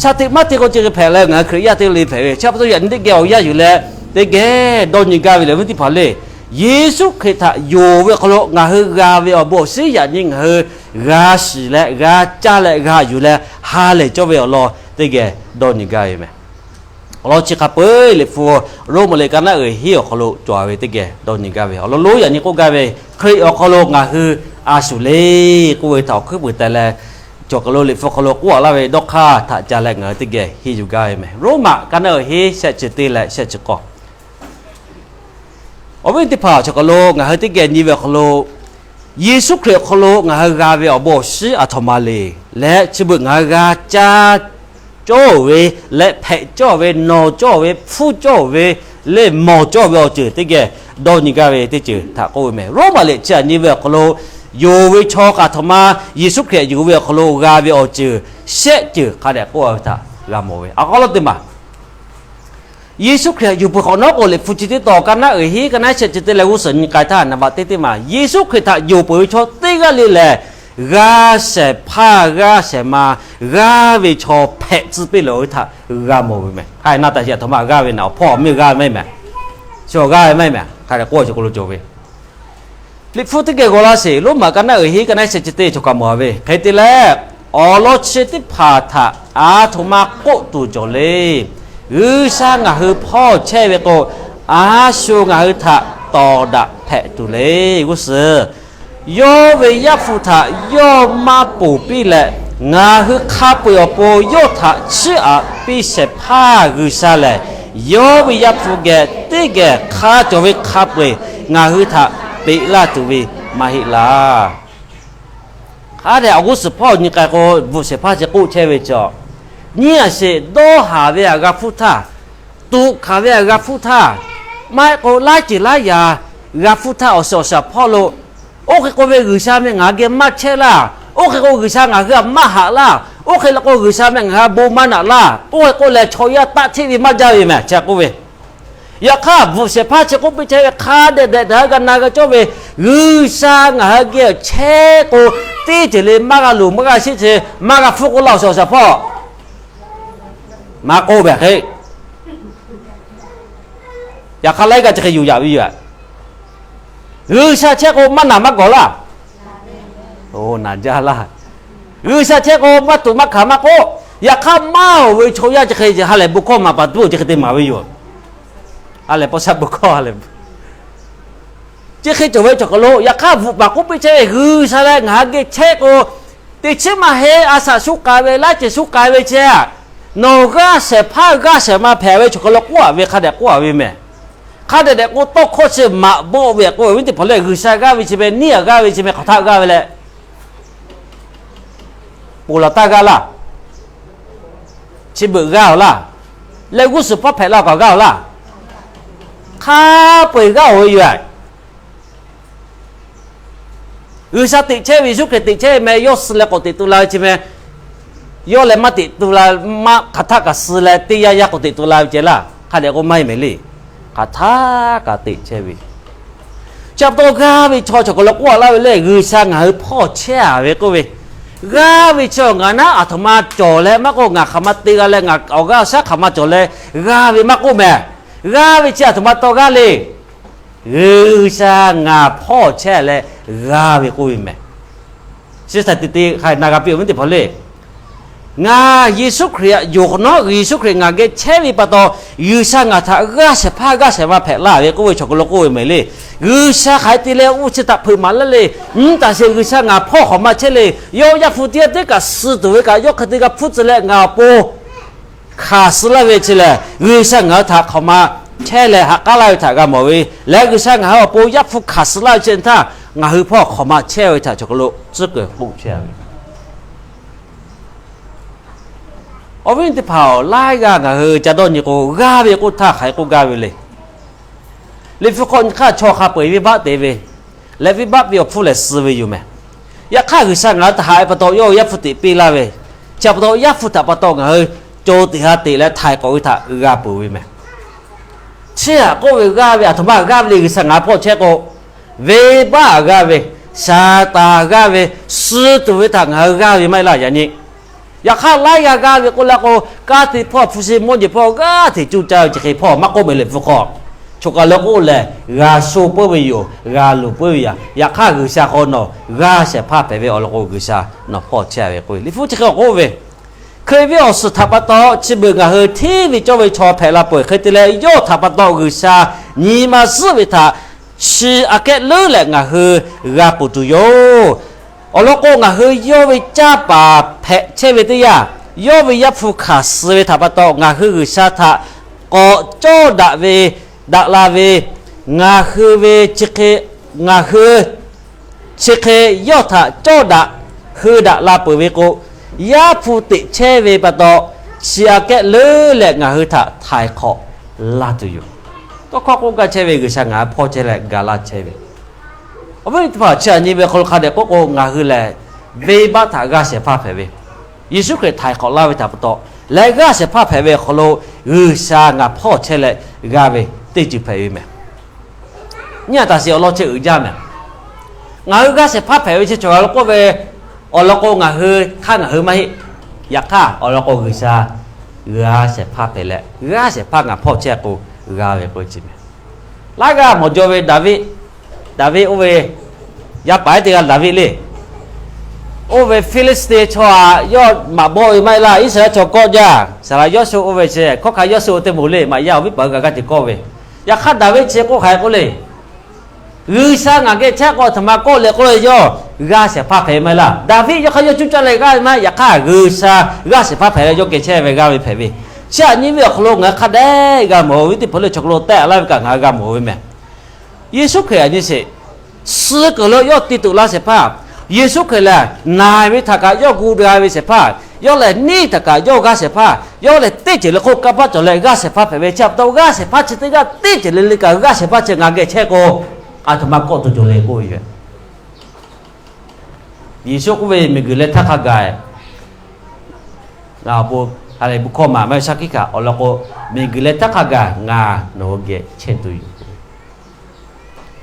shaˍ tiꞈ maˇ te k'o chi hk'e hpehꞈ leh ngaˬ hui Hkriꞈ yaˇ teˇ g'aˇ le hpehꞈ ve chi pa taw yaꞈ nyi teˇ geh awˬ yanˇ yuˬ leh teˇ geh dawˇ nyi gaˇ ve lehˬ, awˬ viˉ teˇ hpaˍ le, Yeˍsuˆ Hkriꞈ htaꞈ yonˍ ve awˬ hk'aw lo ngaˬ hui g'a ve awˬ bon awˬ shinˉ yaꞈ nyi ngaˬ hui g'a shiˍ leh g'a caˇ leh g'a yuˬ leh ha lehˬ cawˇ ve awˬ lawn teˇ geh dawˇ nyi gaˇ ve meh. Awˬ lawn chi hk'a peu-eˬ Liꞈ hpu Roˉmaꞈ liꞈ ka naˉ uiˍ hiˉ awˬ hk'aw lo cawˬ ve teˇ geh dawˇ nyi gaˇ ve awˬ lawn lonˉ yaꞈ nyi k'oˆ gaˇ ve, Hkriꞈ awˬ hk'aw lo ngaˬ hui a shuˍ le k'oˆ ve htaꞈ awˬ hkuiˉ puiˍ teh leh, cawˬ kaˬ lo Liꞈ hpu awˬ hk'aw lo k'oˆ a laˇ ve dawˇ hk'aˇ htaꞈ ca leh ngaˬ hui teˇ geh henˇ yuˬ gaˇ ve meh. Roˉmaꞈ ka naˉ uiˍ hiˉ shehˆ chi teˇ leh shehˆ chi k'awˇ. Awˬ viˉ teˇ hpaˍ, cawˬ kaˬ lo ngaˬ hui teˇ geh nyi ve awˬ hk'aw lo, Yeˍsuˆ Hkriꞈ awˬ hk'aw lo ngaˬ hui g'a ve awˬ bon awˬ shinˉ aˬ htoꞈ ma le leh chi beuꞈ ngaˬ hui g'a caˇ cawˇ ve leh hpehꞈ cawˇ ve, nawˬ cawˇ ve, hpfuhˇ cawˇ ve, leh mawˬ cawˇ ve awˬ ceuˬ teˇ geh dawˇ nyi gaˇ ve teˇ ceuˬ htaꞈ k'oˆ ve meh. Roˉmaꞈ liꞈ chi aꞈ nyi ve awˬ hk'aw lo, yonˍ ve chaw kaꞈ aˬ htoꞈ ma Yeˍsuˆ Hkriꞈ yonˍ ve awˬ hk'aw lo g'a ve awˬ ceuˬ shehˆ ceuˬ hk'a dehꞈ k'oˆ a ve htaꞈ g'a mawˬ ve awˬ hk'aw lo teˇ maˬ Yeˍsuˆ Hkriꞈ yonˍ peuˬ hk'awꞈ nawˉ k'o, Liꞈ hpu chi teˇ taw ka naˉ uiˍ hiˉ ka naˉ shehˆ chi teˇ leh g'uˇ suhˍ nyi k'ai htaˇ naˍ baꞈ teˇ teˇ maˬ Yeˍsuˆ Hkriꞈ htaꞈ yonˍ peuˬ ve chaw teˇ g'aˇ le lehˬ, g'aˇ shehˍ hpaˇ g'aˇ shehˍ ma g'aˇ ve chaw hpehꞈ tcuh piˇ leh-o ve htaꞈ g'a mawˬ ve meh. Hk'a na taˍ sheˍ aˬ htoꞈ ma g'aˇ ve naꞈ awˬ hpawˇ awˬ miˇ g'aˇ ve maˇ heˆ meh. Chaw g'aˇ ve maˇ heˆ meh. Hk'a dehꞈ k'oˆ a chi k'o lo cawˬ ve Liꞈ hpu teˇ geh g'aw laˇ sheˍ. Roˉmaꞈ ka naˉ uiˍ hiˉ ka naˉ shehˆ chi teˇ chaw kaꞈ mawˬ ve hk'e te leh, awˬ lawn chi teˇ hpaˍ htaꞈ aˬ htoꞈ ma k'oˆ tuˬ cawˬ le. G'uiˬsha ngaˬ hui hpawˇ chehˇ ve k'o, a shu ngaˬ hui htaꞈ tawˍ daꞈ hpehꞈ tuˬ le. G'uˇ suhˍ, yawˇ ve Yaˇ hpu htaꞈ yawˇ maˇ ponˬ piˇ leh, ngaˬ hui hk'a peu-eˬ awˬ pon yawˇ htaꞈ chiˇ aꞈ piˇ shehˍ hpaˇ G'uiˬsha lehˬ, yawˇ ve Yaˇ hpu geh teˇ geh hk'a cawˬ ve hk'a peu-eˬ ngaˬ hui htaꞈ peꞈ laˇ tuˬ ve maˇ heˆ laˇ. Hk'a dehꞈ awˬ g'uˇ suhˍ hpawˇ nyi k'ai k'o, bvuhꞈ shehˍ hpaˇ chi k'oˆ chehˇ ve cawˬ. Nyiˇ aꞈ sheˍ, dawˇ haˍ ve aꞈ g'a hpuˇ htaˇ, tuꞈ hkanˍ ve aꞈ g'a hpuˇ htaˇ, maˇ heˆ k'o laiˉ ceuˬ laiˉ yaꞈ g'a hpuˇ htaˇ, awˬ shiˍ awˬ shiˍ hpawˇ lo oˇ hk'e k'oˆ ve, G'uiˬsha meh ngaˬ hui geh maˇ chehˇ laˇ. Oˇ hk'e k'o, G'uiˬsha ngaˬ hui htaꞈ maˇ haꞈ laˇ. Oˇ hk'e la k'o, G'uiˬsha meh ngaˬ hui htaꞈ bon maˇ naꞈ laˇ. Oˇ hk'e k'oˆ leh chaw yaˇ taˆ hteˆ ve maˇ jaˇ ve meh. Chi k'oˆ ve, yaꞈ hk'aˇ bvuhꞈ shehˍ hpaˇ chi k'oˆ piˇ chehˇ ve hk'a dehꞈ dehꞈ ngaˬ hui g'a na g'a cawˇ ve, G'uiˬsha ngaˬ hui geh chehˇ k'o, teˇ ceuˬ le maˇ g'a luˬ maˇ g'a sheˆ ce, maˇ g'a hpfuhˇ k'oˆ laˇ, awˬ shiˍ awˬ shiˍ hpawˇ maˇ k'oˆ ve hk'e. Yaꞈ hk'aˇ laiˉ g'aˇ chi hk'e yuˬ yaꞈ ve yoˬ. G'uiˬsha chehˇ k'o maˇ naˬ maˇ gawˬ laˇ. Oˬ, naˬ jaˇ laˇ. G'uiˬsha chehˇ k'o maˇ tuꞈ maˇ hkanˍ maˇ k'oˆ. Yaꞈ hk'aˇ maˇ oˬ ve chaw yaˇ chi hk'e ha lehˬ bon hkawˇ maˍ paˍ tuˬ chi hk'e te maˍ ve yoˬ. Ha lehˬ paw sha bon hkawˇ ha lehˬ chi hk'e cawˬ ve cawˬ kaˬ lo, yaꞈ hk'aˇ bvuhꞈ paˍ k'oˆ piˇ chehˇ ve, G'uiˬsha leh ngaˬ hui geh chehˇ k'o, teꞈ chiˉ maˇ heˆ, a shaꞈ shu k'ai ve, laiˉ ceuˬ shu k'ai ve ceh, nawˬ g'aˇ shehˍ hpaˇ g'aˇ shehˍ ma hpehꞈ ve cawˬ kaˬ lo k'oˆ a ve hk'a dehꞈ k'oˆ a ve meh. Hk'a dehꞈ dehꞈ k'o, tawˇ hkawˇ chi maꞈ bawˆ ve k'oˆ ve, awˬ viˉ teˇ hpaˍ lehˬ, G'uiˬsha g'aˇ ve chi meh, neˇ aꞈ g'aˇ ve chi meh, hk'aˬ htaˆ g'aˇ ve leh, ponˬ laˬ taˇ g'aˇ laˇ. Chi beuꞈ g'aˇ-oˬ laˇ. Leh g'uˇ suhˍ hpawˇ hpehꞈ la kaꞈ g'aˇ-oˬ laˇ. Hk'a peu-eˬ g'aˇ-oˬ ve yoˬ. G'uiˬsha teꞈ chehˇ ve, Yeˍsuˆ Hkriꞈ teꞈ chehˇ ve meh, yawˇ suh leh k'awꞈ teꞈ tu la ve chi meh, yawˇ leh maˇ teꞈ tu la, maˇ hk'aˬ htaˆ kaꞈ suh leh teˇ yanˇ yanˇ k'awꞈ teꞈ tu la ve ceh laˇ. Hk'a dehꞈ k'o maˇ heˆ meh le. Hk'aˬ htaˆ kaꞈ teꞈ chehˇ ve. Chi pa taw g'aˇ ve chaw cawˬ kaˬ lo k'oˆ a laˇ ve lehˬ, G'uiˬsha ngaˬ hui hpawˇ chehˇ a ve k'oˆ ve, g'aˇ ve chi ngaˬ naˉ aˬ htoꞈ ma cawˬ leh maˇ k'oˆ, ngaˬ hk'aˬ ma te g'a leh ngaˬ awˬ g'aˇ shaˉ hk'aˬ ma cawˬ leh g'aˇ ve maˇ k'oˆ meh. G'aˇ ve chi aˬ htoꞈ ma taw g'aˇ le. G'uiˬsha ngaˬ hpawˇ chehˇ leh g'aˇ ve k'oˆ ve meh. Chi htaꞈ te te hk'a na g'a piˇ, awˬ viˉ teˇ hpaˍ le. Ngaˬ Yeˍsuˆ Hkriꞈ aꞈ yonˍ hk'awꞈ nawˉ, Yeˍsuˆ Hkriꞈ ngaˬ geh chehˇ ve pa taw, G'uiˬsha ngaˬ htaꞈ g'aˇ shehˍ hpaˇ g'aˇ shehˍ ma hpehꞈ laˇ ve k'oˆ ve cawˬ kaˬ lo k'oˆ ve meh le. G'uiˬsha hk'aˬ hk'e te leh oˇ chi htaꞈ hpeuꞈ maˍ laˇ le. Nyi taˍ sheˍ, G'uiˬsha ngaˬ hpawˇ hk'awꞈ ma chehˇ le. Yawˇ Yaˇ hpu teˇ g'aˇ teˇ kaꞈ suh tuˬ ve kaꞈ yawˇ hk'e te g'a hpuˇ tcuh leh ngaˬ awˬ pon hkanˍ suh laˇ ve chi lehˬ, G'uiˬsha ngaˬ hui htaꞈ hk'awꞈ ma chehˇ leh ha k'aˉ laˇ ve htaꞈ g'a mawˬ ve leh, G'uiˬsha ngaˬ hui awˬ pon Yaˇ hpu hkanˍ suh laˇ ve chi htaˇ ngaˬ hui hpawˇ hk'awꞈ ma chehˇ ve htaꞈ chaw hk'aw lo tcuhˉ kuiˬ k'oˆ chehˇ ve. Awˬ viˉ teˇ hpaˍ-oˬ, laiˉ g'aˇ ngaˬ hui ca dawˇ nyi k'o, g'aˇ ve k'oˆ htaˇ hk'aˬ hk'e k'oˆ gaˇ ve le. Liꞈ hpu hk'aw nyi hk'aˇ chaw hk'a peu-eˬ venˇbaˆ te ve, leh venˇbaˆ piˇ awˬ hpfuhˇ lehˬ suh ve yoˬ mehˬ. Yaꞈ hk'aˇ G'uiˬsha ngaˬ hui htaꞈ haꞈ ve pa taw yawˇ ve Yaˇ hpu teꞈ piˇ laˇ ve, chi pa taw Yaˇ hpu htaꞈ pa taw ngaˬ hui co tiꞈ ha teꞈ leh htaiˍ k'awꞈ ve htaꞈ g'a peuˬ ve mehˬ. Chi htaꞈ k'oˆ ve g'aˇ ve aˬ htoꞈ ma g'aˇ ve le, G'uiˬsha ngaˬ hui hpawˇ chehˇ k'o, venˇbaˆ g'aˇ ve, Saˍtanˍ g'aˇ ve, suh tuˬ ve htaꞈ ngaˬ hui g'aˇ ve maˇ heˆ laˇ yaꞈ nyi. Yaꞈ hk'aˇ laiˉ g'aˇ g'aˇ ve k'oˆ leh k'o, kaˇ te hpawˇ hpu shi mawˇ jeˬ hpawˇ g'aˇ hteꞈ cuˇ caˇ ve chi hk'e hpawˇ maˇ k'oˆ mehˬ. Liꞈ hpu hk'aw choˬ kaˬ lo k'oˆ lehˬ, g'a sho puiˉ ve yoˬ, g'a luˬ puiˉ ve yoˬ. Yaꞈ hk'aˇ G'uiˬsha k'o nawˬ g'aˇ shehˍ hpaˇ hpehꞈ ve awˬ lawn k'o, G'uiˬsha nawˬ hpawˇ chehˇ ve k'o, Liꞈ hpu chi hk'e k'oˆ ve, Hkriꞈ ve awˬ suhˍ htaꞈ pa taw chi beuꞈ ngaˬ hui hteˇ ve cawˇ ve chaw hpehꞈ la peuˬ. Hk'e te leh yawˇ htaꞈ pa taw G'uiˬsha nyi ma zuhˆ ve htaꞈ chi aꞈ kehˉ leuˉ leh ngaˬ hui g'a ponˬ tuˬ yoˬ. Awˬ lawn k'o, ngaˬ hui yawˇ ve canˇ paˍ hpehꞈ chehˇ ve teˇ yanˇ, yawˇ ve Yaˇ hpu hkanˍ suh ve htaꞈ pa taw ngaˬ hui G'uiˬsha htaꞈ k'awꞈ cawˇ daꞈ ve, daꞈ la ve, ngaˬ hui ve chi hk'e, ngaˬ hui chi hk'e yawˇ htaꞈ cawˇ daꞈ, hui daꞈ la peuˬ ve k'o, Yaˇ hpu teꞈ chehˇ ve pa taw, chi aꞈ kehˉ leuˉ leh ngaˬ hui htaꞈ htaiˍ hk'awꞈ laˇ tuˬ yoˬ. Tawˇ hkawˇ k'oˆ gaˇ chehˇ ve, G'uiˬsha ngaˬ hui hpawˇ chehˇ leh ga laˇ chehˇ ve. Awˬ viˉ teˇ hpaˍ, chi aꞈ nyi ve hk'aw lo hk'a dehꞈ k'oˆ k'o, ngaˬ hui lehˬ venˇbaˆ htaꞈ g'aˇ shehˍ hpaˇ hpehꞈ ve, Yeˍsuˆ Hkriꞈ htaiˍ hk'awꞈ laˇ ve htaꞈ pa taw leh g'aˇ shehˍ hpaˇ hpehꞈ ve awˬ hk'aw lo, G'uiˬsha ngaˬ hpawˇ chehˇ leh g'aˇ ve teˇ ceuˬ hpehꞈ ve mehˬ. Nyi a taˍ sheˍ awˬ lawn chi uiˍ jaˇ mehˬ. Ngaˬ hui g'aˇ shehˍ hpaˇ hpehꞈ ve chi cawˬ g'a lo k'oˆ ve, awˬ lawn k'o ngaˬ hui hk'aˇ ngaˬ hui maˇ heˆ. Yaꞈ hk'aˇ awˬ lawn k'o G'uiˬsha g'aˇ shehˍ hpaˇ hpehꞈ leh, g'aˇ shehˍ hpaˇ ngaˬ hpawˇ chehˇ k'o g'a ve k'oˆ ve chi mehˬ. Laiˉ g'aˇ mawˬ jaw ve Daˍviˆ, Daˍviˆ oˇ ve yaˇ paˍ ehˉ teˇ g'aˇ Daˍviˆ le. Oˇ ve Hpiˇliˇsuꞈteˇ chaw aꞈ yawˇ maꞈ bawˆ ve maˇ heˆ laˇ. Iˉsaˍreˍlaˆ chaw kawˆ jaˇ. Saˍlaꞈ Yawˇsuˆ oˇ ve chi hkawˉ hkanˍ Yawˇsuˆ oˇ teˇ moˍ le, maꞈ yaˇ awˬ viˉ paˍ g'a g'aˇ ceh kawˆ ve. Yaꞈ hk'aˇ Daˍviˆ chi k'oˆ hk'aˬ hk'e k'oˆ le. G'uiˬsha ngaˬ geh chehˇ k'o aˬ htoꞈ ma kawˆ leh k'oˆ le, yawˇ g'aˇ shehˍ hpaˇ hpehꞈ ve maˇ heˆ laˇ. Daˍviˆ yawˇ hk'aˇ yawˇ cuˇ caˇ leh g'aˇ ve maˇ heˆ. Yaꞈ hk'aˇ G'uiˬsha g'aˇ shehˍ hpaˇ hpehꞈ leh yawˇ geh chehˇ ve g'aˇ ve hpehꞈ ve. Chi aꞈ nyi ve awˬ hk'aw lo ngaˬ hui hk'a dehꞈ g'a mawˬ ve teˇ hpaˍ lehˬ, chaw hk'aw lo tehˆ laˇ ve kaꞈ ngaˬ hui g'a mawˬ ve mehˬ. Yeˍsuˆ Hkriꞈ aꞈ nyi sheˍ, suh kuiˬ lo yawˇ te tuꞈ la shehˍ hpaˇ, Yeˍsuˆ Hkriꞈ lehˬ naˬ ve htaꞈ kaꞈ yawˇ gu deh ve shehˍ hpaˇ, yawˇ lehˬ neˇ htaꞈ kaꞈ yawˇ g'aˇ shehˍ hpaˇ, yawˇ lehˬ teˇ ceuˬ le hk'oˆ kanˇ paˆ cawˬ leh g'aˇ shehˍ hpaˇ hpehꞈ ve. Chi pa taw g'aˇ shehˍ hpaˇ chi teˇ g'aˇ teˇ ceuˬ le le kaꞈ g'aˇ shehˍ hpaˇ chi ngaˬ geh chehˇ k'o, aˬ htoꞈ ma kawˆ tuˬ cawˬ le k'oˆ ve yoˬ. Yeˍsuˆ k'oˆ ve, Miˬguiˬ leh htaˇ hk'a gaˬ ngaˬ awˬ pon ha lehˬ bu hkawˇ maˍ maˇ ve shaˉ hkiˆ kaꞈ awˬ lawn k'o, miˬguiˬ leh htaˇ hk'a gaˬ ngaˬ nawˬ hui geh chehˇ tuˬ yoˬ.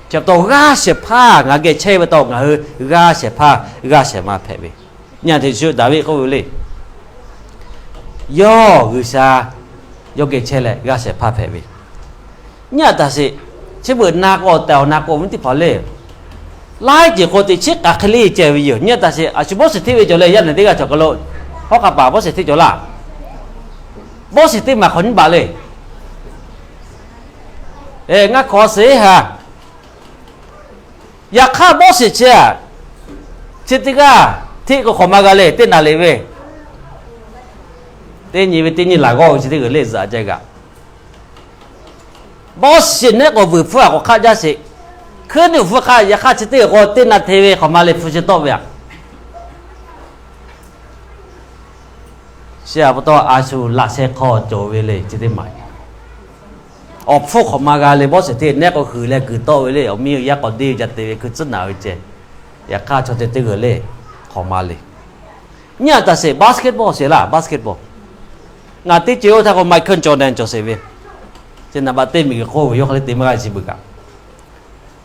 Chi pa taw g'aˇ shehˍ hpaˇ ngaˬ geh chehˇ ve pa taw ngaˬ hui g'aˇ shehˍ hpaˇ g'aˇ shehˍ ma hpehꞈ ve. Nyi a teꞈ shu Daˍviˆ k'oˆ ve le. Yawˇ G'uiˬsha yawˇ geh chehˇ leh g'aˇ shehˍ hpaˇ hpehꞈ ve. Nyi a taˍ sheˍ, chi beuꞈ na k'o tehˬ awˬ na k'o awˬ viˉ teˇ hpaˍ le. Laiˉ ceuˬ k'o teꞈ chiˉ k'aˬ hk'e le ceh ve yoˬ. Nyi a taˍ sheˍ, a shu bawˇ shiˍ hteˇ ve cawˬ leh yaˇ nehˬ teˇ g'aˇ cawˬ k'o lo, hawˉ hk'a paˍ bawˇ shiˍ hteˇ cawˬ laˇ. Bawˇ shiˍ teˇ maˬ hk'awꞈ nyiˇ baˬ le. Ngaˇ hkawꞈ sheˍ ha. Yaꞈ hk'aˇ bawˇ shiˍ chi, chi teˇ g'aˇ hteˆ k'o hk'awꞈ ma g'a le, teˇ naˬ le ve. Teˇ nyi ve teˇ nyi laˬ g'awˇ ve chi teˇ g'uiˬ le zuhꞈ ceh g'aꞈ. Bawˇ shiˍ nehˉ k'o vuiˬ hpfuhˇ a k'awꞈ hk'aˆ jaˇ sheˍ. Hkuiˉ nuˆ hpfuhˇ hk'aˆ yaꞈ hk'aˇ chi teˇ g'uiˬ k'o teˇ naˬ hteˇ ve hk'awꞈ ma le hpu shi tawˆ ve a. Chi pa taw a shu laꞈ sheh hk'aw cawˬ ve le chi teˇ maˬ. Awˬ hpfuhˇ hk'awꞈ ma g'a le, bawˇ shiˍ hteˇ nehˉ k'o huiˍ leh kuiˬ tawˆ ve le, awˬ miˇ yaˇ k'awꞈ deˇ ve ca te ve hkui tcuhˉ naˬ ve ceh. Yaꞈ hk'aˇ chaw ceh teˇ g'uiˬ le hk'awꞈ ma le. Nyi a taˍ sheˍ, basketball sheˍ laˇ, basketball. Ngaˬ teˇ ceuˬ oˇ htaˇ k'o Michael Jordan cawˬ sheˍ ve. Chi naˍ baꞈ teˇ miˬguiˬ k'oˆ ve yawˇ hk'aˬ le te maˇ g'a chi beuꞈ kaꞈ.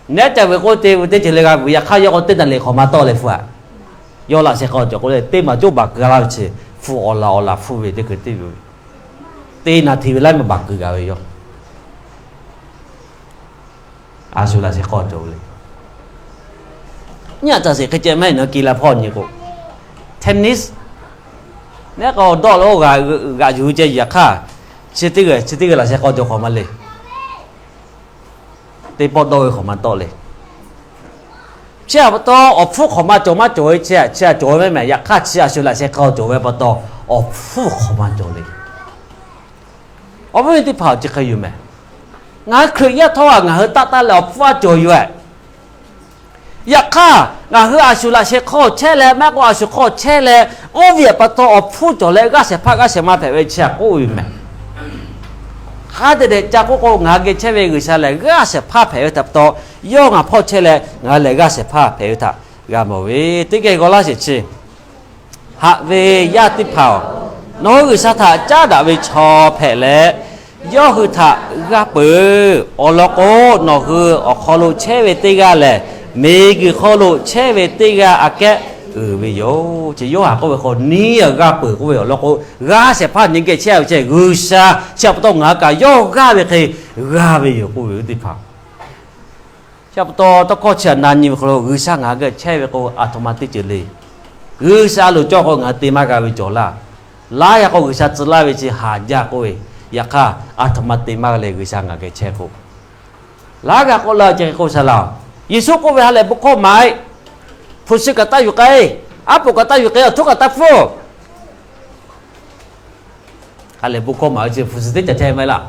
Nehˉ ca vuiˬ k'o te vuiˬ teˇ ceuˬ le g'a vuiˬ, yaꞈ hk'aˇ yawˇ k'o teˇ naˬ le hk'awꞈ ma tawˆ leh hpu a. Yawˇ laꞈ sheh hk'aw cawˬ k'o le, teˇ maˬ coˇ baˬ keu laˇ ve chi, hpu awˬ laˬ awˬ laˬ hpu ve teˇ hkui teˇ ve. Teˇ naˬ hteˇ ve laiˉ maˬ baˬ keu g'a ve yawˇ. A shu laꞈ sheh hk'aw cawˬ le. Nyi a taˍ sheˍ, hk'e ceh maˇ heˆ naˬ ki la hpawˇ nyi k'o, tennis nehˉ k'o dawˆ lo g'aꞈ yuˬ ceh yaꞈ hk'aˇ, chi teˇ g'uiˬ chi teˇ g'uiˬ laꞈ sheh hk'aw cawˬ hk'awꞈ ma le. Teˇ pawˆ dawˇ ve hk'awꞈ ma tawˆ le. Chi a pa taw awˬ hpfuhˇ hk'awꞈ ma cawˬ maˇ cawˬ ve chi, chi a cawˬ ve mehˬ mehˬ. Yaꞈ hk'aˇ chi a shu laꞈ sheh hk'aw cawˬ ve pa taw awˬ hpfuhˇ hk'awꞈ ma cawˬ le. Awˬ viˉ teˇ hpaˍ awˬ chi hk'e yoˬ mehˬ. Ngaˬ hui Hkriꞈ yaˇ htawˇ a ngaˬ hui taˆ taˆ leh awˬ hpfuhˇ a cawˬ yoˬ. Yaꞈ hk'aˇ, ngaˬ hui a shu laꞈ sheh hk'aw chehˇ leh, maˇ k'o a shu hk'aw chehˇ leh, oˇ ve awˬ pa taw awˬ hpfuhˇ cawˬ leh g'aˇ shehˍ hpaˇ g'aˇ shehˍ ma hpehꞈ ve chi htaꞈ k'oˆ ve meh. Hk'a dehꞈ dehꞈ ca k'oˆ k'o, ngaˬ hui geh chehˇ ve G'uiˬsha lehˬ g'aˇ shehˍ hpaˇ hpehꞈ ve htaꞈ pa taw, yawˇ ngaˬ hpawˇ chehˇ leh ngaˬ hui lehˬ g'aˇ shehˍ hpaˇ hpehꞈ ve htaꞈ g'a mawˬ ve. Teˇ geh g'aw laˇ sheˍ chi. Haꞈ ve yaˇ teˇ hpaˍ-oˬ, nawˬ hui G'uiˬsha htaꞈ caˉ daꞈ ve chaw hpehꞈ leh, yawˇ hui htaꞈ g'aˇ peuˬ. Awˬ lawn k'o, nawˬ hui awˬ hk'aw lo chehˇ ve teˇ g'aˇ lehˬ, miˬguiˬ hk'aw lo chehˇ ve teˇ g'aˇ aꞈ kehˉ uiˍ ve yoˬ. Chi Yoˇhanˬ k'oˆ ve hk'aw, neˇ a g'aˇ peuˬ k'oˆ ve awˬ lawn k'o, g'aˇ shehˍ hpaˇ nyi geh chehˇ ve ceh G'uiˬsha chi pa taw ngaˬ hui kaꞈ yawˇ g'aˇ ve hk'e g'a ve yoˬ k'oˆ ve teˇ hpaˍ. Chi pa taw tawˇ hkawˇ chi htaꞈ na nyi ve hk'aw lo G'uiˬsha ngaˬ hui geh chehˇ ve k'o, aˬ htoꞈ ma teˇ ceuˬ le. G'uiˬsha a loˍ cawˇ k'o ngaˬ hui te maˇ g'a ve cawˬ laˇ. Laiˉ g'aˇ k'o G'uiˬsha tcuh laˇ ve chi haˍ jaˇ k'oˆ ve, yaꞈ hk'aˇ aˬ htoꞈ ma te maˇ g'a leh G'uiˬsha ngaˬ geh chehˇ k'o, laiˉ g'aˇ k'oˆ laˇ ve ceh k'oˆ sha laˇ-oˬ. Yeˍsuˆ k'oˆ ve, Ha lehˬ bon hkawˇ maˍ-e, hpu shi kaꞈ taˇ yuˬ k'ai, aˉ poꞈ kaꞈ taˇ yuˬ k'ai, awˬ htoꞈ kaꞈ taˇ hpfuhˇ. Ha lehˬ bon hkawˇ maˍ ve chi hpu shi teˇ caˬ chehˇ maˇ heˆ laˇ.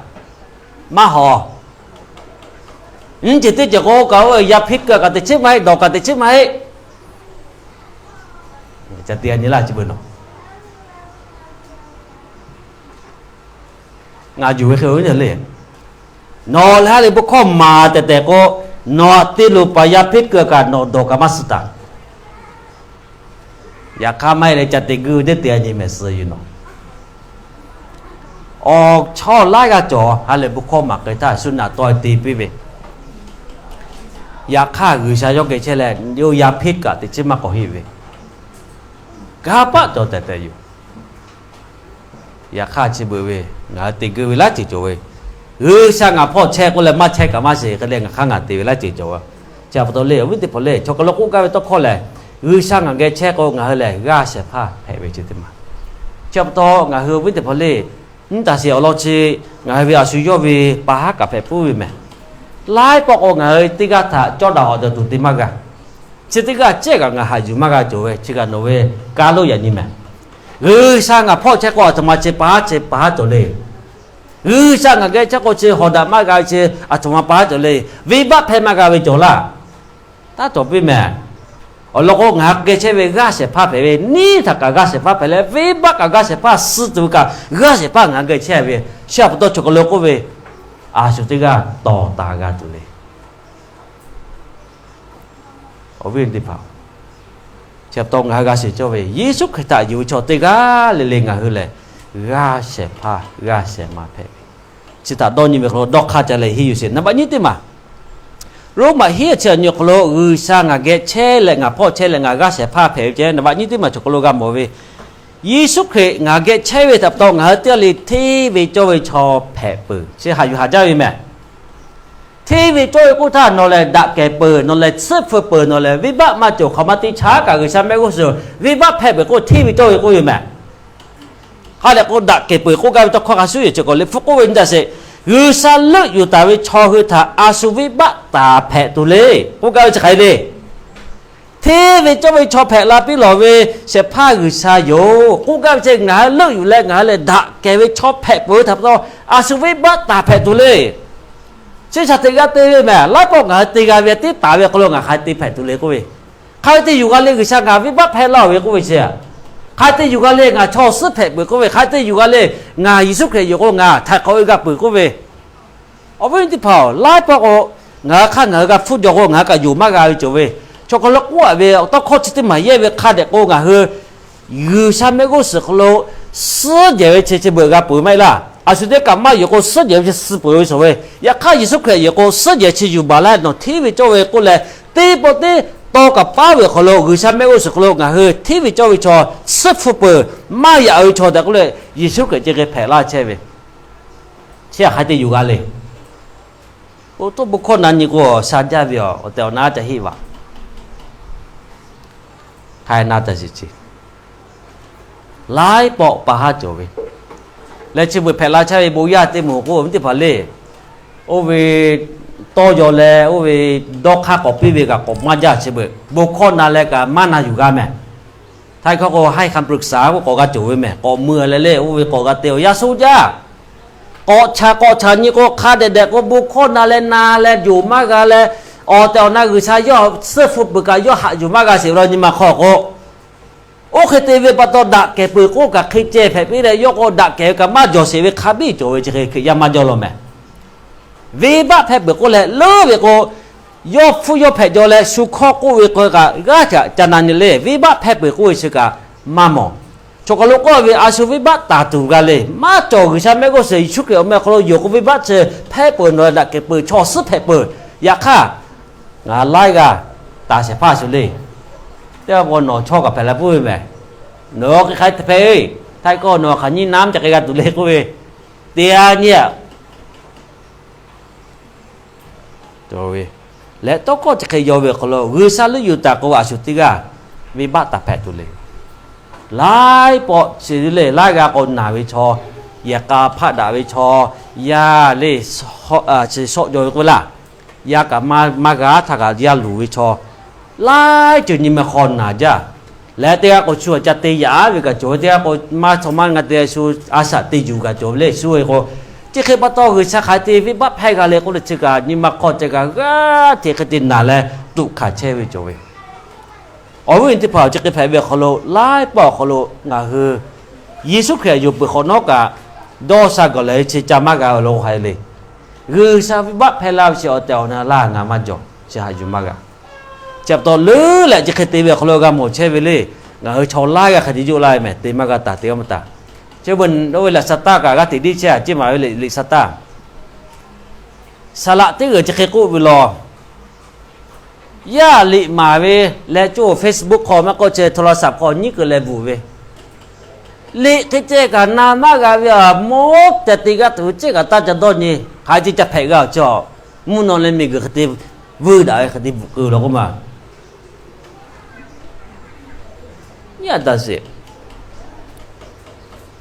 Maˇ hawˍ. Nyiˇ ceuˬ teˇ ceuˬ k'o kaꞈ, yaˇ hpeˇ keu kaꞈ teꞈ chiˉ maˇ heˆ, dawˬ kaꞈ teꞈ chiˉ maˇ heˆ. Ca te nyi laˇ chi beuꞈ nawˬ. Ngaˬ yuˬ ve hk'e le, nawˬ lehˬ ha lehˬ bon hkawˇ maˍ tehꞈ tehꞈ k'o, nawˬ aꞈ te loˍ paˍ yaˇ hpeˇ keu kaꞈ nawˬ dawˬ kaꞈ maˇ suh taˍ. Yaꞈ hk'aˇ maˇ heˆ leh ca te guˇ ve teˇ te a nyi mehˍ suh yuˬ nawˬ. Awˬ chawˇ laiˉ g'aˇ cawˬ ha lehˬ bon hkawˇ maˍ k'ai htaˇ shu naꞈ taw te piˇ ve. Yaꞈ hk'aˇ G'uiˬsha yawˇ geh chehˇ leh yawˇ yaˇ hpeˇ kaꞈ teꞈ chiˉ maˇ k'awꞈ heˆ ve, kanˇ paˆ cawˬ tehꞈ tehꞈ yoˬ. Yaꞈ hk'aˇ chi beuꞈ ve ngaˬ hui te guˇ ve laiˉ ceuˬ cawˬ ve, G'uiˬsha ngaˬ hpawˇ chehˇ k'oˆ leh maˇ chehˇ kaꞈ maˇ sheˍ hk'e leh ngaˬ hk'aˇ ngaˬ te ve laiˉ ceuˬ cawˬ ve. Chi pa taw le awˬ viˉ teˇ hpaˍ le, chaw kaˬ lo k'oˆ gaˇ ve tawˇ hkawˇ lehˬ, G'uiˬsha ngaˬ geh chehˇ k'o ngaˬ hui lehˬ g'aˇ shehˍ hpaˇ hpehꞈ ve chi teˇ maˬ. Chi pa taw ngaˬ hui awˬ viˉ teˇ hpaˍ le, nyiˇ taˍ sheˍ awˬ lawn chi ngaˬ hui ve a shu yawˇ ve pa haˉ kaꞈ hpehꞈ puiˉ ve mehˍ. Laiˉ pawˆ k'o ngaˬ hui teˇ g'aˇ htaꞈ cawˇ daꞈ hawꞈ daꞈ tuˬ te maˇ g'a. Chi teˇ g'aˇ cehˇ kaꞈ ngaˬ haꞈ yuˬ maˇ g'a cawˬ ve, chi kaꞈ nawˬ ve kaˇ loˆ yaꞈ nyi mehˍ. G'uiˬsha ngaˬ hpawˇ chehˇ k'o aˬ htoꞈ ma chi pa haˉ chi pa haˉ cawˬ le. G'uiˬsha ngaˬ geh chehˇ k'o chi hawꞈ daꞈ maˇ g'a ve chi aˬ htoꞈ ma pa haˉ cawˬ le. Venˇbaˆ hpehˇ maˇ g'a ve cawˬ laˇ. Taˇ cawˬ piˇ mehˍ. Awˬ lawn k'o ngaˬ hui geh chehˇ ve g'aˇ shehˍ hpaˇ hpehꞈ ve, neˇ htaꞈ kaꞈ g'aˇ shehˍ hpaˇ hpehꞈ leh, venˇbaˆ kaꞈ g'aˇ shehˍ hpaˇ suh tuˬ ve kaꞈ g'aˇ shehˍ hpaˇ ngaˬ hui geh chehˇ ve, chi pa taw chaw kaˬ lo k'oˆ ve, a shu teˇ g'aˇ tawˍ taˍ g'a tuˬ le. Awˬ viˉ teˇ hpaˍ, chi pa taw ngaˬ hui g'a shiˍ cawˇ ve Yeˍsuˆ Hkriꞈ htaꞈ yuˬ ve chaw teˇ g'aˇ le le ngaˬ hui lehˬ g'aˇ shehˍ hpaˇ g'aˇ shehˍ ma hpehꞈ ve. Chi htaꞈ dawˇ nyi ve hk'aw lo dawˇ hk'aˇ ca leh henˇ yuˬ sheˍ. Naˍ baꞈ nyiˇ teˇ maˬ, Roˉmaꞈ hiˉ chi a nyi awˬ hk'aw lo G'uiˬsha ngaˬ geh chehˇ leh ngaˬ hpawˇ chehˇ leh ngaˬ g'aˇ shehˍ hpaˇ hpehꞈ ve ceh naˍ baꞈ nyiˇ teˇ maˬ chaw hk'aw lo g'a mawˬ ve, Yeˍsuˆ Hkriꞈ ngaˬ geh chehˇ ve htaꞈ pa taw ngaˬ hui teˇ g'aˇ le hteˇ ve cawˇ ve chaw hpehꞈ peuˬ. Chi haꞈ yuˬ haꞈ jaˇ ve mehˍ. Hteˇ ve cawˇ ve k'oˆ htaˇ, nawˬ lehˬ daꞈ kehˬ peuˬ, nawˬ lehˬ tsuhˆ hpfuh peuˬ, nawˬ lehˬ venˇbaˆ maˇ cawˬ, hk'aˬ ma te chaˉ kaꞈ G'uiˬsha mehˆ g'uˇ suhˍ venˇbaˆ hpehˇ peuˬ k'oˆ hteˇ ve cawˇ ve k'oˆ ve mehˍ. Hk'a dehꞈ k'o daꞈ kehˬ peuˬ k'oˆ gaˇ ve tawˇ hkawˇ hk'a shuˉ yehˬ ceuˬ k'awꞈ le hpu k'oˆ ve nyi taˍ sheˍ. G'uiˬsha leuˆ yuˬ taˍ ve chaw hui htaꞈ a shu venˇbaˆ taˍ hpehꞈ tuˬ le k'oˆ gaˇ ve chi hk'aˬ hk'e le. Hteˇ ve cawˇ ve chaw hpehꞈ la piˇ lawˬ ve shehˍ hpaˇ G'uiˬsha yoˬ k'oˆ gaˇ ve ceh, ngaˬ hui leuˆ yuˬ leh ngaˬ hui lehˬ daꞈ kehˬ ve chaw hpehꞈ peuˬ ve htaꞈ pa taw, a shu venˇbaˆ taˍ hpehꞈ tuˬ le. Chi shaˍ teꞈ g'a te ve mehˍ. Laiˉ pawˆ ngaˬ hui te g'a ve teˇ taˍ ve hk'aw lo ngaˬ hk'aˬ hk'e te hpehꞈ tuˬ le k'oˆ ve, hk'aˬ hk'e te yuˬ g'a le, G'uiˬsha ngaˬ venˇbaˆ hpehˇ laˇ ve k'oˆ ve chi, hk'aˬ hk'e te yuˬ g'a le, ngaˬ chaw suhˉ hpehꞈ peuˬ k'oˆ ve, hk'aˬ hk'e te yuˬ g'a le, ngaˬ Yeˍsuˆ Hkriꞈ yoˬ k'o ngaˬ htaiˍ hk'awꞈ ve g'a peuˬ k'oˆ ve, awˬ viˉ teˇ hpaˍ-oˬ, laiˉ pawˆ k'o ngaˬ hui hk'aˇ ngaˬ hui g'a hpfuhˇ jaw k'o ngaˬ hui kaꞈ yonˍ maˇ g'a ve cawˬ ve, chaw hk'aw lo k'oˆ a ve tawˇ hkawˇ chi teˇ maˬ yehˇ ve hk'a dehꞈ k'o ngaˬ hui G'uiˬsha mehˆ g'uˇ suhˍ hk'aw lo suhˉ jehˬ ve chi chi beuꞈ g'a peuˬ maˇ heˆ laˇ. A shu teˇ kaꞈ maˇ yuˬ k'o suhˉ jehˬ ve chi suh peuˬ ve cawˬ ve, yaꞈ hk'aˇ Yeˍsuˆ Hkriꞈ yoˬ k'o suhˉ jehˬ chi yuˬ baˬ laˇ nawˬ hteˇ ve cawˇ ve k'oˆ leh, teˇ pawˆ teˇ taw kaꞈ paˉ ve awˬ hk'aw lo G'uiˬsha mehˆ g'uˇ suhˍ hk'aw lo ngaˬ hui hteˇ ve cawˇ ve chaw, tsuhˇ hpfuh peuˬ, maˇ yaꞈ ve chaw tehꞈ k'oˆ leh Yeˍsuˆ Hkriꞈ chi hk'e hpehꞈ laˇ chehˇ ve, chi hk'aˬ hk'e te yuˬ g'a le. Oˇ toˇ bon hkawˇ na nyi k'o sha jaˇ ve awˬ tehˬ awˬ na ca heˆ vaˬ. Hk'ai na taˍ shiˍ ce. Laiˉ pawˆ pa haˉ cawˬ ve leh chi beuꞈ hpehꞈ la chehˇ ve bon yaˇ teˇ moˍ k'o awˬ viˉ teˇ hpaˍ le, oˇ ve tawˇ yaw leh oˇ ve dawˇ hk'aˇ k'awꞈ piˇ ve kaꞈ k'awꞈ maˇ jaˇ chi beuꞈ bon hkawˇ na leh kaꞈ maˇ na yuˬ g'a mehˍ. Htaiˇ hkawˇ k'o ให้คำปรึกษา k'o k'awꞈ g'a cawˬ ve mehˍ. K'awꞈ mui leh le oˇ ve k'awꞈ g'a te awˬ yaˇ shu jaˇ. K'awꞈ chaꞈ k'awꞈ chaꞈ nyi k'o, hk'a dehꞈ dehꞈ k'o bon hkawˇ na leh na leh yonˍ maˇ g'a leh, awˬ tehˬ awˬ na G'uiˬsha yawˇ suhˆ hpu peuˬ kaꞈ yawˇ haꞈ yuˬ maˇ g'a sheˍ ve la nyi ma hk'aw k'o, oˇ hk'e te ve pa taw daꞈ kehˬ peuˬ k'oˆ kaꞈ hk'e ceh hpehꞈ piˇ leh, yawˇ k'o daꞈ kehˬ ve kaꞈ maˇ jawˬ sheˍ ve hk'a biˇ cawˬ ve chi hk'e Hkriꞈ yaˇ maˇ jawˇ law mehˍ. Venˇbaˆ hpehˇ peuˬ k'oˆ leh leuˉ ve k'o, yawˇ hpfuhˇ yawˇ hpehꞈ jaw leh shu hkawˇ k'oˆ ve k'o kaꞈ g'aˇ htaꞈ ca na nyi le. Venˇbaˆ hpehˇ peuˬ k'oˆ ve chi kaꞈ maˇ mawˬ. Choˬ kaˬ lo k'oˆ ve a shu venˇbaˆ taˍ tuˬ g'a le. Maˇ cawˬ G'uiˬsha mehˆ g'uˇ suhˍ Yeˍsuˆ Hkriꞈ awˬ meh awˬ hk'aw lo yonˍ k'o venˇbaˆ chi hpehˇ peuˬ, nawˬ daꞈ kehˬ peuˬ, chaw suhˉ hpehꞈ peuˬ. Yaꞈ hk'aˇ, ngaˬ laiˉ g'aˇ taˍ shehˍ hpaˇ shuˍ le. Teˇ g'aˇ k'o nawˬ chaw kaꞈ hpehꞈ la puiˉ ve mehˍ. Nawˬ hk'e hk'ai te hpehꞈ ve, htaiˇ kawˇ nawˬ hk'aˬ nyiˇ naˉ meh ca hk'e g'a tuˬ le k'oˆ ve, te a nyi a leh tawˇ hkawˇ chi hk'e yaw ve awˬ hk'aw lo G'uiˬsha leuˆ yuˬ taˍ k'o, a shu teˇ g'aˇ venˇbaˆ taˍ hpehꞈ tuˬ le. Laiˉ pawˆ chi le, laiˉ g'aˇ k'o naˬ ve chaw, yehˬ k'a hpaˆ daꞈ ve chaw, yaˇ le, chi shawˆ jaw ve k'oˆ ve laˇ. Yaˇ kaꞈ maˇ g'a htaˇ kaꞈ yaˇ luˬ ve chaw, laiˉ ceuˬ nyi ma hk'aw naˬ jaˇ. Leh teˇ g'aˇ k'o shu ca te yaꞈ ve kaꞈ cawˬ ve, teˇ g'aˇ k'o maˇ chaw maˇ g'a te, shu a shaꞈ te yuˬ kaꞈ cawˬ ve le shu ve k'o, chi hk'e pa taw G'uiˬsha hk'aˬ hk'e te venˇbaˆ hpehˇ g'a le k'oˆ leh chi kaꞈ nyi ma hk'aw ceh kaꞈ g'aˇ hteꞈ hk'e te naˬ leh tuꞈ hkanˍ chehˇ ve cawˬ ve. Awˬ viˉ awˬ nyi teˇ hpaˍ, chi hk'e hpehꞈ ve awˬ hk'aw lo laiˉ pawˆ awˬ hk'aw lo ngaˬ hui Yeˍsuˆ Hkriꞈ yonˍ peuˬ hk'awꞈ nawˉ kaꞈ dawˇ sha gaˬ leh ve chi ca maˇ g'a ve lo hk'a le. G'uiˬsha venˇbaˆ hpehˇ laˇ ve chi awˬ tehˬ awˬ na laˇ ngaˬ maˇ jawˬ, chi haꞈ yuˬ maˇ g'a. Chi pa taw leuˉ leh chi hk'e te ve awˬ hk'aw lo g'a mawˬ chehˇ ve le. Ngaˬ hui chaw laiˉ g'aˇ hk'e te yoˆ laˇ ve mehˍ, te maˇ g'a taˍ, te maˇ taˍ. Chi beuꞈ oˇ ve laꞈ sha taˇ kaꞈ g'aˇ hteꞈ deˇ chehˇ a ciˉ maˍ ve le, liꞈ sha taˇ. Saˍ laꞈ teˇ g'uiˬ chi hk'e k'oˆ ve law. Yaˇ liꞈ maˍ ve leh coˇ Facebook hk'aw maˇ k'oˆ, chi โทรศัพท์ hk'aw nyiˉ keu leh bvuhꞈ ve, liꞈ hk'e ceh kaꞈ na maˇ g'a ve, a moˉ teh te g'aˇ tuˬ ve cehˇ kaꞈ taˇ ca dawˇ nyi, hk'aˬ hk'e ceh ca hpehꞈ g'a awˬ chi, mvuhˇ naw leh miˬguiˬ hk'e te vuiˇ daꞈ ve hk'e te bvuhꞈ keu law k'oˆ ma.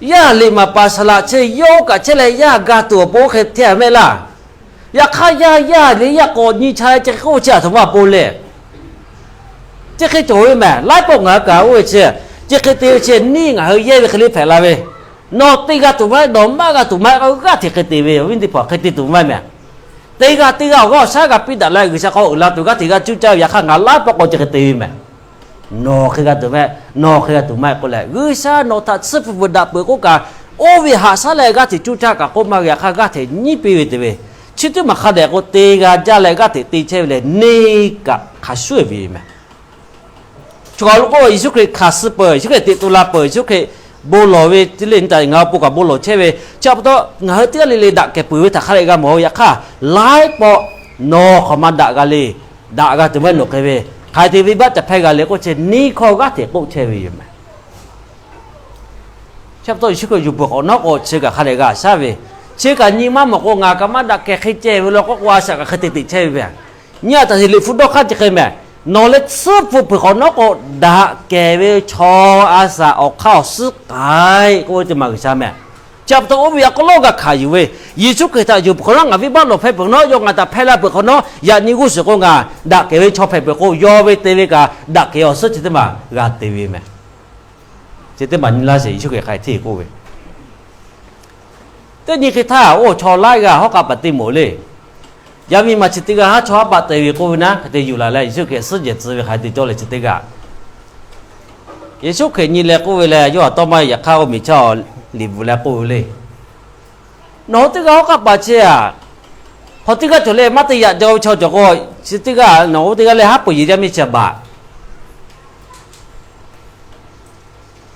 Yaˇ liꞈ maˍ paˍ saˍ laꞈ chi yawˇ kaꞈ chehˇ leh yaˇ ga tuˬ awˬ pon hk'e hteˇ a mehˆ laˇ. Yaꞈ hk'aˇ yaˇ yaˇ le yaˇ k'awꞈ nyi cha leh chi hk'e k'oˆ ve chi a htoꞈ ma awˬ pon le. Chi hk'e cawˬ ve mehˍ, laiˉ pawˆ ngaˬ hui kaꞈ oˇ ve chi, chi hk'e te ve chi neˇ ngaˬ hui yehˇ ve hk'e le hpehꞈ la ve. Nawˬ te g'a tuˬ maˇ heˆ, nawˬ maˇ g'a tuˬ maˇ heˆ, g'aˇ hteꞈ hk'e te ve, awˬ viˉ teˇ hpaˍ hk'e te tuˬ maˇ heˆ mehˍ. Te g'a te g'a awˬ g'aˇ awˬ shaˉ g'a piˇ daꞈ leh G'uiˬsha hk'aw uiˍ la tuˬ g'aˇ hteꞈ g'a cuˇ caˇ ve, yaꞈ hk'aˇ ngaˬ laiˉ pawˆ k'o chi hk'e te ve mehˍ. Nawˬ hk'e g'a tuˬ maˇ heˆ, nawˬ hk'e g'a tuˬ maˇ heˆ k'oˆ leh, G'uiˬsha nawˬ htaꞈ tsuhˇ hpu veuꞈ daꞈ peuˬ k'oˆ kaꞈ, oˇ ve haꞈ shaˉ leh g'aˇ hteꞈ cuˇ caˇ kaꞈ k'oˆ maˇ ve, yaꞈ hk'aˇ g'aˇ hteꞈ nyiˉ piˇ ve te ve. Chi teˇ maˬ hk'a dehꞈ k'o te g'a jaˇ leh g'aˇ hteꞈ te chehˇ ve lehˬ neˇ kaꞈ hk'a shuˍ ve mehˍ. Choˬ kaˬ lo k'o Yeˍsuˆ Hkriꞈ hkanˍ suh peuˬ, Yeˍsuˆ Hkriꞈ teꞈ to la peuˬ, Yeˍsuˆ Hkriꞈ bon lawˬ ve te le, nyi taˍ ngaˬ hui pon kaꞈ bon lawˬ chehˇ ve, chi pa taw ngaˬ hui teˇ g'aˇ le le daꞈ kehˬ peuˬ ve htaꞈ hk'a dehꞈ g'a mawˬ ve, yaꞈ hk'aˇ laiˉ pawˆ nawˬ hk'awꞈ ma daꞈ g'a le. Daꞈ g'a tuˬ maˇ heˆ nawˬ hk'e ve, hk'aˬ hk'e te venˇbaˆ ca hpehˇ g'a le k'oˆ chi neˇ hkawˇ g'aˇ hteꞈ k'oˆ chehˇ ve yoˬ mehˍ. Chi pa taw Yeˍsuˆ Hkriꞈ yuˬ peuˬ hk'awꞈ nawˉ k'o chi kaꞈ hk'a dehꞈ g'a shaˉ ve, chi kaꞈ nyi maˇ mawˬ k'o ngaˬ kaꞈ maˇ daꞈ kehˬ hk'e ceh ve law k'oˆ k'o a shaꞈ kaꞈ hk'e te teꞈ chehˇ ve ve. Nyi a taˍ sheˍ, liꞈ hpu dawˇ hk'aˇ chi hk'e mehˍ. Nawˬ leh tsuhˇ hpu hpeuꞈ hk'awꞈ nawˉ k'o, daꞈ kehˬ ve chaw a shaꞈ awˬ hk'aˇ awˬ suhˉ k'ai k'oˆ ve teˇ maˬ G'uiˬsha mehˍ. Chi pa taw oˇ ve yaꞈ k'aw lawˇ g'a hkanˍ yuˬ ve, Yeˍsuˆ Hkriꞈ htaꞈ yuˬ peuˬ hk'awꞈ nawˉ, ngaˬ venˇbaˆ lawˬ hpehˇ peuˬ nawˉ, yawˇ ngaˬ htaꞈ hpehˇ laˇ peuˬ hk'awꞈ nawˉ, yaꞈ nyi g'uˇ suhˍ k'o ngaˬ daꞈ kehˬ ve chaw hpehꞈ peuˬ k'o, yawˇ ve te ve kaꞈ daꞈ kehˬ awˬ suhˉ chi teˇ maˬ g'a te ve mehˍ. Chi teˇ maˬ nyi laˇ sheˍ, Yeˍsuˆ Hkriꞈ hk'a hk'e hteˇ k'oˆ ve, teˇ nyi hk'e htaˇ oˇ chaw laiˉ g'aˇ hawˉ k'aˆ paˍ teˇ moˍ le. Yaˇ miˇ ma chi teˇ g'aˇ haˉ chawˇ haˉ paˆ te ve k'oˆ ve naˉ hk'e te yuˬ laˬ leh Yeˍsuˆ Hkriꞈ suhˉ jehˬ tcuh ve hk'a hk'e te cawˇ leh chi teˇ g'aˇ Yeˍsuˆ Hkriꞈ nyi leh k'oˆ ve leh, yawˇ htaꞈ tawˇ maˇ yaꞈ hk'aˇ oˇ miˬ chaˇ liꞈ bvuhꞈ leh k'oˆ ve le. Nawˬ hui teˇ g'aˇ hawˉ k'aˆ paˍ chi aꞈ, hk'aw teˇ g'aˇ cawˬ leh maˇ te yaꞈ jaw ve chaw cawˬ k'o, chi teˇ g'aˇ nawˬ hui teˇ g'aˇ leh haˉ pui yeˬ yaˇ miˇ chi baˬ.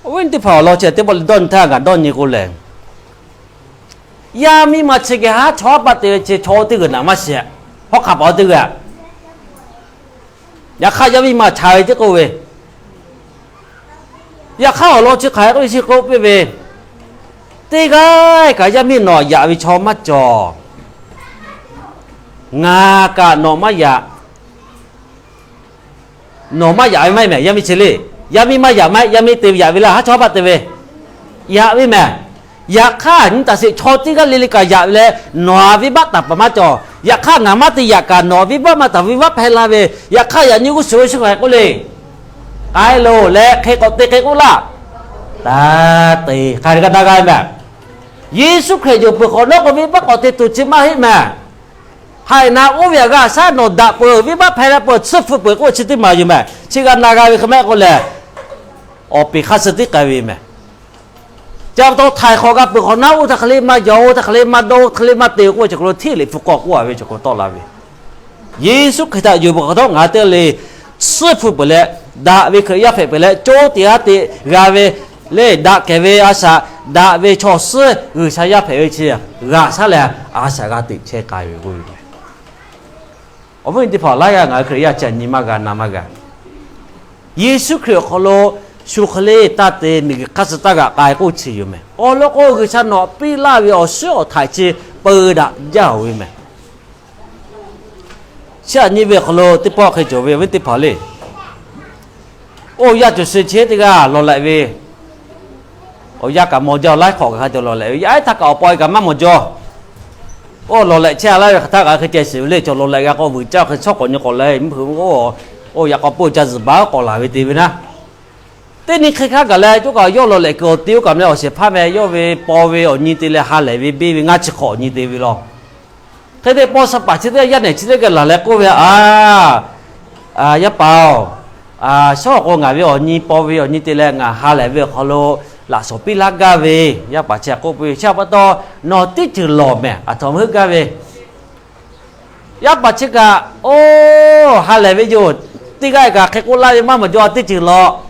Awˬ viˉ teˇ hpaˍ awˬ lawn chi teˇ pawˆ le dawˇ nyi htaˇ kaꞈ dawˇ nyi k'o lehˬ, yaˇ miˇ ma chi geh haˉ chawˇ haˉ paˆ te ve chi chaw oˇ teˇ g'uiˬ naˍ maˇ shiˍ. Hawˉ hk'aˆ paˍ oˇ teˇ g'uiˬ aꞈ, yaꞈ hk'aˇ yaˇ miˇ ma chaˍ ve teˇ k'oˆ ve, yaꞈ hk'aˇ awˬ lawn chi hk'aˬ hk'e k'oˆ ve chi k'oˆ piˇ ve, teˇ g'aˇ kaꞈ yaˇ miˇ nawˬ yaꞈ ve chaw maˇ cawˬ. Ngaˬ kaꞈ nawˬ maˇ yaꞈ. Nawˬ maˇ yaꞈ ve maˇ heˆ mehˍ, yaˇ miˇ chi le. Yaˇ miˇ maˇ yaꞈ maˇ heˆ, yaˇ miˇ te ve yaꞈ ve laˇ, haˉ chawˇ haˉ paˆ te ve yaꞈ ve mehˍ. Yaꞈ hk'aˇ nyi taˍ sheˍ, chaw teˇ g'aˇ le le kaꞈ yaꞈ ve leh nawˬ a venˇ baˆ taˍ paˍ maˇ cawˬ. Yaꞈ hk'aˇ ngaˬ maˇ te yaꞈ kaꞈ nawˬ a venˇ baˆ maˇ taˍ, venˇ baˆ hpehˇ la ve. Yaꞈ hk'aˇ yaꞈ nyi g'uˇ suhˍ ve shu hk'aˬ hk'e k'oˆ le. K'ai loˬ leh hk'e k'awꞈ te hk'e k'oˆ laˇ. Taˇ te hk'aˬ hk'e g'a na g'a ve mehˍ. Yeˍsuˆ Hkriꞈ yonˍ peuˬ hk'awꞈ nawˉ k'o, venˇbaˆ k'awꞈ te tuˬ chi maˇ heˆ mehˍ. Haꞈ na oˇ ve htaꞈ g'a shaˉ nawˬ daꞈ peuˬ, venˇbaˆ hpehˇ la peuˬ, tsuhˇ hpu peuˬ k'oˆ chi teˇ maˬ yoˬ mehˍ. Chi g'a na g'a ve hk'e mehˆ k'oˆ lehˬ, awˬ peˍ hk'aˇ suh tiˉ k'ai ve mehˍ. Chi pa taw htaiˍ hk'awꞈ g'a peuˬ hk'awꞈ nawˉ, oˇ htaˇ hk'e le maˇ yaw, oˇ htaˇ hk'e le maˇ dawˇ, oˇ htaˇ hk'e le maˇ te k'oˆ ve chi hk'aw lo hteˇ Liꞈ hpu k'awꞈ k'oˆ a ve chi hk'aw tawˆ la ve, Yeˍsuˆ Hkriꞈ htaꞈ yonˍ peuˬ hk'awꞈ nawˉ ngaˬ hui teˇ g'aˇ le tsuhˇ hpu peuˬ leh, daꞈ ve Hkriꞈ yaˇ hpehꞈ peuˬ leh, co tiꞈ ha teꞈ g'a ve le, daꞈ kehˬ ve a shaꞈ, daꞈ ve chaw suhˉ G'uiˬsha yaˇ hpehꞈ ve chi g'aꞈ shaˉ leh, a shaꞈ g'a teꞈ chehˇ k'ai ve k'oˆ ve mehˍ. Awˬ viˉ awˬ nyi teˇ hpaˍ, laiˉ g'aˇ ngaˬ hui Hkriꞈ yaˇ chi nyi maˇ g'a na maˇ g'a. Yeˍsuˆ Hkriꞈ awˬ hk'aw lo shu hk'e le taˇ te, miˬguiˬ hk'aˇ suh taˇ g'aꞈ k'ai k'oˆ chi yoˬ mehˍ. Awˬ lawn k'o, G'uiˬsha nawˬ piˇ laˇ ve awˬ suhˉ awˬ htaiꞈ chi peu daꞈ jaˇ oˬ ve mehˍ. Chi aꞈ nyi ve awˬ hk'aw lo teˇ pawˆ hk'e cawˬ ve awˬ viˉ teˇ hpaˍ le. Oˇ yaˇ cawˬ suh chehˇ teˇ g'aˇ lawˬ lehꞈ ve, awˬ yaˇ kaꞈ mawˬ jaˇ, lawˬ laiˉ hk'awꞈ kaꞈ hk'a cawˬ lawˬ lehꞈ ve, yaˇ ehˉ htaˇ kaꞈ awˬ pa e kaꞈ maˇ mawˬ jaw. Oˇ lawˬ lehꞈ chehˇ a laˇ ve hk'aˬ htaˇ kaꞈ hk'e ceh shiˍ ve le. Cawˬ lawˬ lehꞈ g'a k'o, vuiˬ caˇ hk'e shawˉ k'awꞈ nyi k'awꞈ leh, mvuhˇ hui oˇ, oˇ yaꞈ k'aw peuˇ ca zuhˬ baˬ k'awꞈ laˬ ve te ve naˉ. Teˇ nyi hk'e hk'aˇ gaˬ leh, coˇ kaꞈ yawˇ lawˬ lehꞈ kuiˬ awˬ te oˇ kaꞈ meh awˬ shehˍ hpaˇ meh yawˇ ve paw ve awˬ nyi te leh ha lehˬ ve beˇ ve ngaˇ chi hk'awꞈ awˬ nyi te ve law. Hk'e te paw sha paˍ chi teˇ g'aˇ yaˇ nehˬ chi teˇ g'aˇ laˬ leh k'oˆ ve, A, yaˇ paˍ-oˬ, shawˉ k'o ngaˬ ve awˬ nyi paw ve awˬ nyi te leh ngaˬ ha lehˬ ve awˬ hk'aw lo laꞈ shawnˍ piˇ laˇ gaˇ ve. Yaˇ paˍ chi htaꞈ k'oˆ piˇ ve, Chi pa taw nawˬ teˇ ceuˬ lawˬ mehˍ, aˬ htoꞈ ma heuˆ gaˇ ve. Yaˇ paˍ chi kaꞈ, Oˇ, ha lehˬ ve yoˬ. Teˇ g'aˇ kaꞈ hk'e k'oˆ laˇ ve maˇ mawˬ jaw, teˇ ceuˬ lawˬ.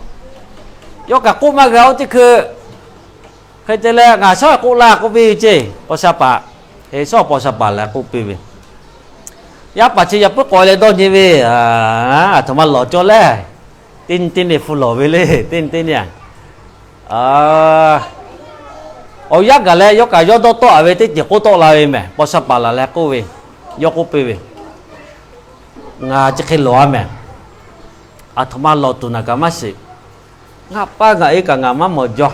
Yawˇ kaꞈ k'oˆ maˇ g'a oˇ teˇ hkui. Hk'e te leh ngaˬ shawˉ k'oˆ laˇ k'oˆ piˇ ve ceˇ. Paw sha paˍ, hk'e shawˉ paw sha paˍ lehˬ k'oˆ piˇ ve, Yaˇ paˍ chi yaꞈ puiˉ k'awꞈ leh dawˇ nyi ve, Aˬ htoꞈ ma lawˬ cawˇ lehˬ. Teˇ nyi teˇ nyi hpu lawˬ ve le, teˇ nyi teˇ nyi. Awˬ yanˇ gaˬ leh yawˇ kaꞈ yawˇ dawˇ tawˆ a ve teˇ ceuˬ k'oˆ tawˆ la ve mehˍ. Paw sha paˍ laˬ leh k'oˆ ve, yawˇ k'oˆ piˇ ve, Ngaˬ chi hk'e lawˬ a mehˍ. Aˬ htoꞈ ma lawˬ tuˬ naˬ kaꞈ maˇ shiˍ. Ngaˬ pa ngaˬ e kaꞈ ngaˬ maˇ mawˬ jaw.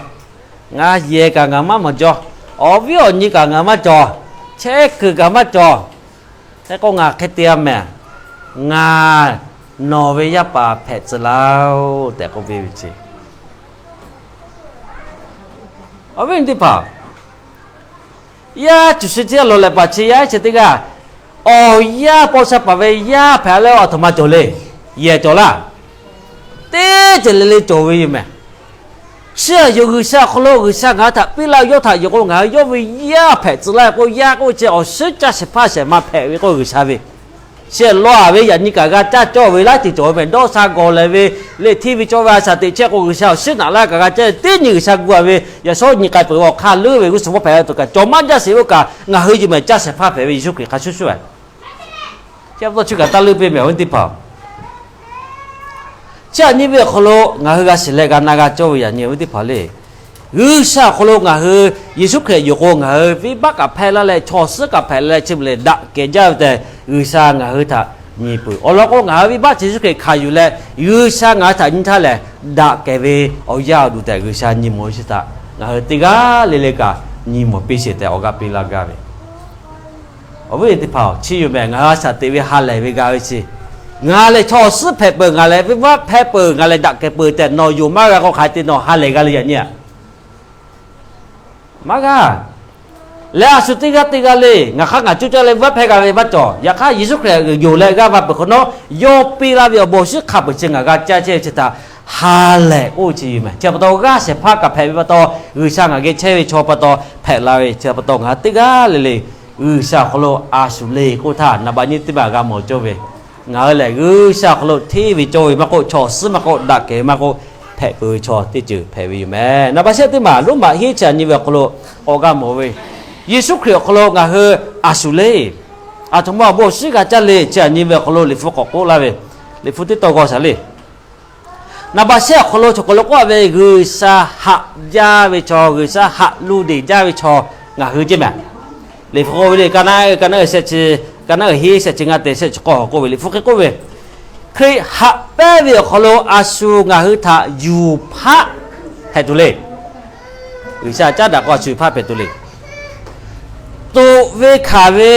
Ngaˬ yehˬ kaꞈ ngaˬ maˇ mawˬ jaw. Awˬ viˉ awˬ nyi kaꞈ ngaˬ maˇ cawˬ. Chehˇ kuiˬ kaꞈ maˇ cawˬ. Hk'e k'o ngaˬ hk'e te a mehˍ. Ngaˬ nawˬ ve yaˇ paˍ hpehꞈ tcuh laˇ-oˆ tehꞈ k'oˆ piˇ ve ceˇ. Awˬ viˉ teˇ hpaˍ, yaˇ cuˬ shi teˇ g'aˇ lawˬ lehꞈ paˍ chi yaˇ ehˉ chi teˇ g'aˇ, awˬ yanˇ paw sha paˍ ve yaˇ hpehꞈ leh aˬ htoꞈ ma cawˬ le. Yehˬ cawˬ laˇ. Teˇ ceuˬ le le cawˬ ve yoˬ mehˍ. Chi aꞈ yonˍ G'uiˬsha awˬ hk'aw lo G'uiˬsha ngaˬ hui htaꞈ piˇ laˇ ve yawˇ htaꞈ yonˍ k'o, ngaˬ hui yawˇ ve yaˇ hpehꞈ tcuh laˇ k'o, yaˇ k'oˆ ve chi awˬ suhˉ caˇ shehˍ hpaˇ shehˍ ma hpehꞈ ve k'oˆ G'uiˬsha ve chi lawˬ a ve yaꞈ nyi kaꞈ g'a caˇ cawˇ ve laiˉ ceuˬ cawˬ ve mehˍ. Dawˇ sha gawˬ lehˬ ve, leˇ hteˇ ve cawˇ ve a shaꞈ teꞈ chehˇ k'o, G'uiˬsha awˬ suhˉ naꞈ laˇ kaꞈ g'a caˇ. Teˇ nyi G'uiˬsha gu a ve yaꞈ shawˉ nyi k'ai peuˬ ve awˬ hk'aˇ leuˉ ve g'uˇ suhˍ mawˇ hpehꞈ tuˬ kaꞈ cawˬ maˇ jaˇ sheˍ ve kaꞈ, ngaˬ hui yuˬ mehˍ caˇ shehˍ hpaˇ hpehꞈ ve Yeˍsuˆ Hkriꞈ hk'a shuˍ shuˍ a. Chi pa taw chi kaꞈ taˇ leuˉ piˇ mehˍ awˬ viˉ teˇ hpaˍ. Chi aꞈ nyi ve awˬ hk'aw lo ngaˬ hui g'a shiˍ leh g'a na g'a cawˇ ve yaꞈ nyi awˬ viˉ teˇ hpaˍ le. G'uiˬsha awˬ hk'aw lo ngaˬ hui Yeˍsuˆ Hkriꞈ yonˍ k'o, ngaˬ hui venˇbaˆ kaꞈ hpehˇ laˇ leh chaw suhˉ kaꞈ hpehꞈ leh, chi beuꞈ leh daꞈ kehˬ jaˇ ve tehꞈ G'uiˬsha ngaˬ hui htaꞈ nyi peuˬ. Awˬ lawn k'o, ngaˬ hui venˇbaˆ chi Yeˍsuˆ Hkriꞈ hkanˍ yuˬ leh G'uiˬsha ngaˬ hui htaꞈ nyi htaˇ lehˬ, daꞈ kehˬ ve awˬ yaˇ awˬ duˬ tehꞈ G'uiˬsha nyi mawˬ ve chi htaꞈ ngaˬ hui teˇ g'aˇ le le kaꞈ nyi mawˬ piˇ sheˍ tehꞈ awˬ g'aˇ piˇ laˇ gaˇ ve. Awˬ viˉ teˇ hpaˍ, chi yoˬ mehˍ ngaˬ hui a shaꞈ teꞈ ve ha lehˬ ve g'a ve chi, ngaˬ lehˬ chaw suhˉ hpehꞈ peuˬ, ngaˬ lehˬ venˇbaˆ hpehˇ peuˬ, ngaˬ lehˬ daꞈ kehˬ peuˬ tehꞈ nawˬ yonˍ maˇ g'a k'o, hk'aˬ hk'e te nawˬ ha lehˬ g'a le yaꞈ nyi a? Maˇ g'a. Leh a shu teˇ g'aˇ teˇ g'aˇ le, ngaˬ hk'aˇ ngaˬ cuˇ caˇ leh venˇbaˆ hpehˇ g'a ve maˇ cawˬ. Yaꞈ hk'aˇ Yeˍsuˆ Hkriꞈ yonˍ leh g'aˇ va peuˬ hk'awꞈ nawˉ, yawˇ piˇ laˇ ve awˬ bon awˬ shinˉ hk'a peuˬ chi ngaˬ g'a caˇ chehˇ ve chi htaꞈ ha lehˬ k'oˆ ve chi yoˬ mehˍ. Chi pa taw g'aˇ shehˍ hpaˇ kaꞈ hpehꞈ ve pa taw, G'uiˬsha ngaˬ geh chehˇ ve chaw pa taw hpehꞈ la ve chi pa taw, ngaˬ hui teˇ g'aˇ le le G'uiˬsha awˬ hk'aw lo a shu le k'oˆ htaˇ, naˍ baꞈ nyi teˇ maˬ g'a mawˬ cawˇ ve, ngaˬ hui lehˬ G'uiˬsha awˬ hk'aw lo hteˇ ve cawˇ ve maˇ k'oˆ, chaw suhˉ maˇ k'oˆ, daꞈ kehˬ ve maˇ k'oˆ, hpehꞈ peuˬ ve chaw teˇ ceuˬ hpehꞈ ve yoˬ mehˍ. Naˍ baꞈ shehˆ teˇ maˬ Roˉmaꞈ hiˉ chi aꞈ nyi ve awˬ hk'aw lo k'awꞈ g'a mawˬ ve, Yeˍsuˆ Hkriꞈ awˬ hk'aw lo ngaˬ hui a shu le, aˬ htoꞈ ma awˬ bon awˬ shinˉ g'a caˇ le chi aꞈ nyi ve awˬ hk'aw lo Liꞈ hpu k'awꞈ k'oˆ laˇ ve, Liꞈ hpu teˇ taw g'aw shaˍ le. Naˍ baꞈ shehˆ awˬ hk'aw lo chaw hk'aw lo k'oˆ a ve, G'uiˬsha haꞈ jaˇ ve chaw, G'uiˬsha haꞈ lu deˬ jaˇ ve chaw ngaˬ hui ceˇ mehˍ. Liꞈ hpu k'oˆ ve le, ka naˉ, ka naˉ uiˍ shehˆ chi, ka naˉ uiˍ hiˉ shehˆ chi ngaˇ te shehˆ chi k'awˇ k'oˆ ve, Liꞈ hpu hk'e k'oˆ ve, Hkriꞈ haꞈ pehnˇ ve awˬ hk'aw lo a shu ngaˬ hui htaꞈ yuˬ hpaˆ hpehꞈ tuˬ le. G'uiˬsha caˉ daꞈ k'o a shu hpaˆ hpehꞈ tuˬ le. Toꞈ ve hkanˍ ve,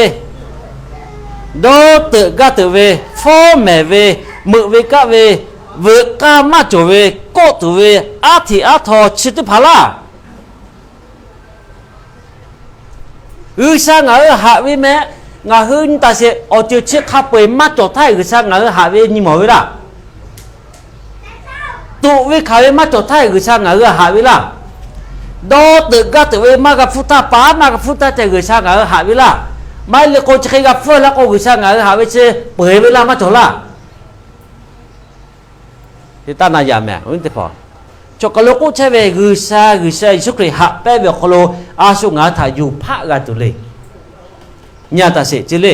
dawˇ teuꞈ gaˇ teuꞈ ve, fawˉ mehˍ ve, meuꞈ ve kaˆ ve, veuꞈ k'aˇ maˇ cawˬ ve, kawˆ tuˬ ve, aˉ hteꞈ aˉ htaw chi teˇ hpaˍ laˇ. G'uiˬsha ngaˬ hui haꞈ ve meh. Ngaˬ hui nyi taˍ sheˍ, awˬ ceuˬ chi hk'a peu-eˬ maˇ cawˬ htaˇ G'uiˬsha ngaˬ hui haꞈ ve nyi mawˬ ve laˇ. Toꞈ ve hkanˍ ve maˇ cawˬ htaˇ G'uiˬsha ngaˬ hui haꞈ ve laˇ. Dawˇ teuꞈ gaˇ teuꞈ ve maˇ g'a hpfuhˇ htaˇ, paˍ maˇ g'a hpfuhˇ htaˇ ceh G'uiˬsha ngaˬ hui haꞈ ve laˇ. Maˇ heˆ leh k'o chi hk'e g'a hpfuhˇ laˇ k'o G'uiˬsha ngaˬ hui haꞈ ve chi peu-eˬ ve laˇ maˇ cawˬ laˇ. Te taˇ na yaꞈ mehˍ, teˇ hpaˍ. Chaw hk'aˬ lo k'oˆ chehˇ ve G'uiˬsha, G'uiˬsha Yeˍsuˆ Hkriꞈ haꞈ pehnˇ ve awˬ hk'aw lo a shu ngaˬ hui htaꞈ yuˬ hpaˆ g'a tuˬ le. Nyi taˍ sheˍ ce le.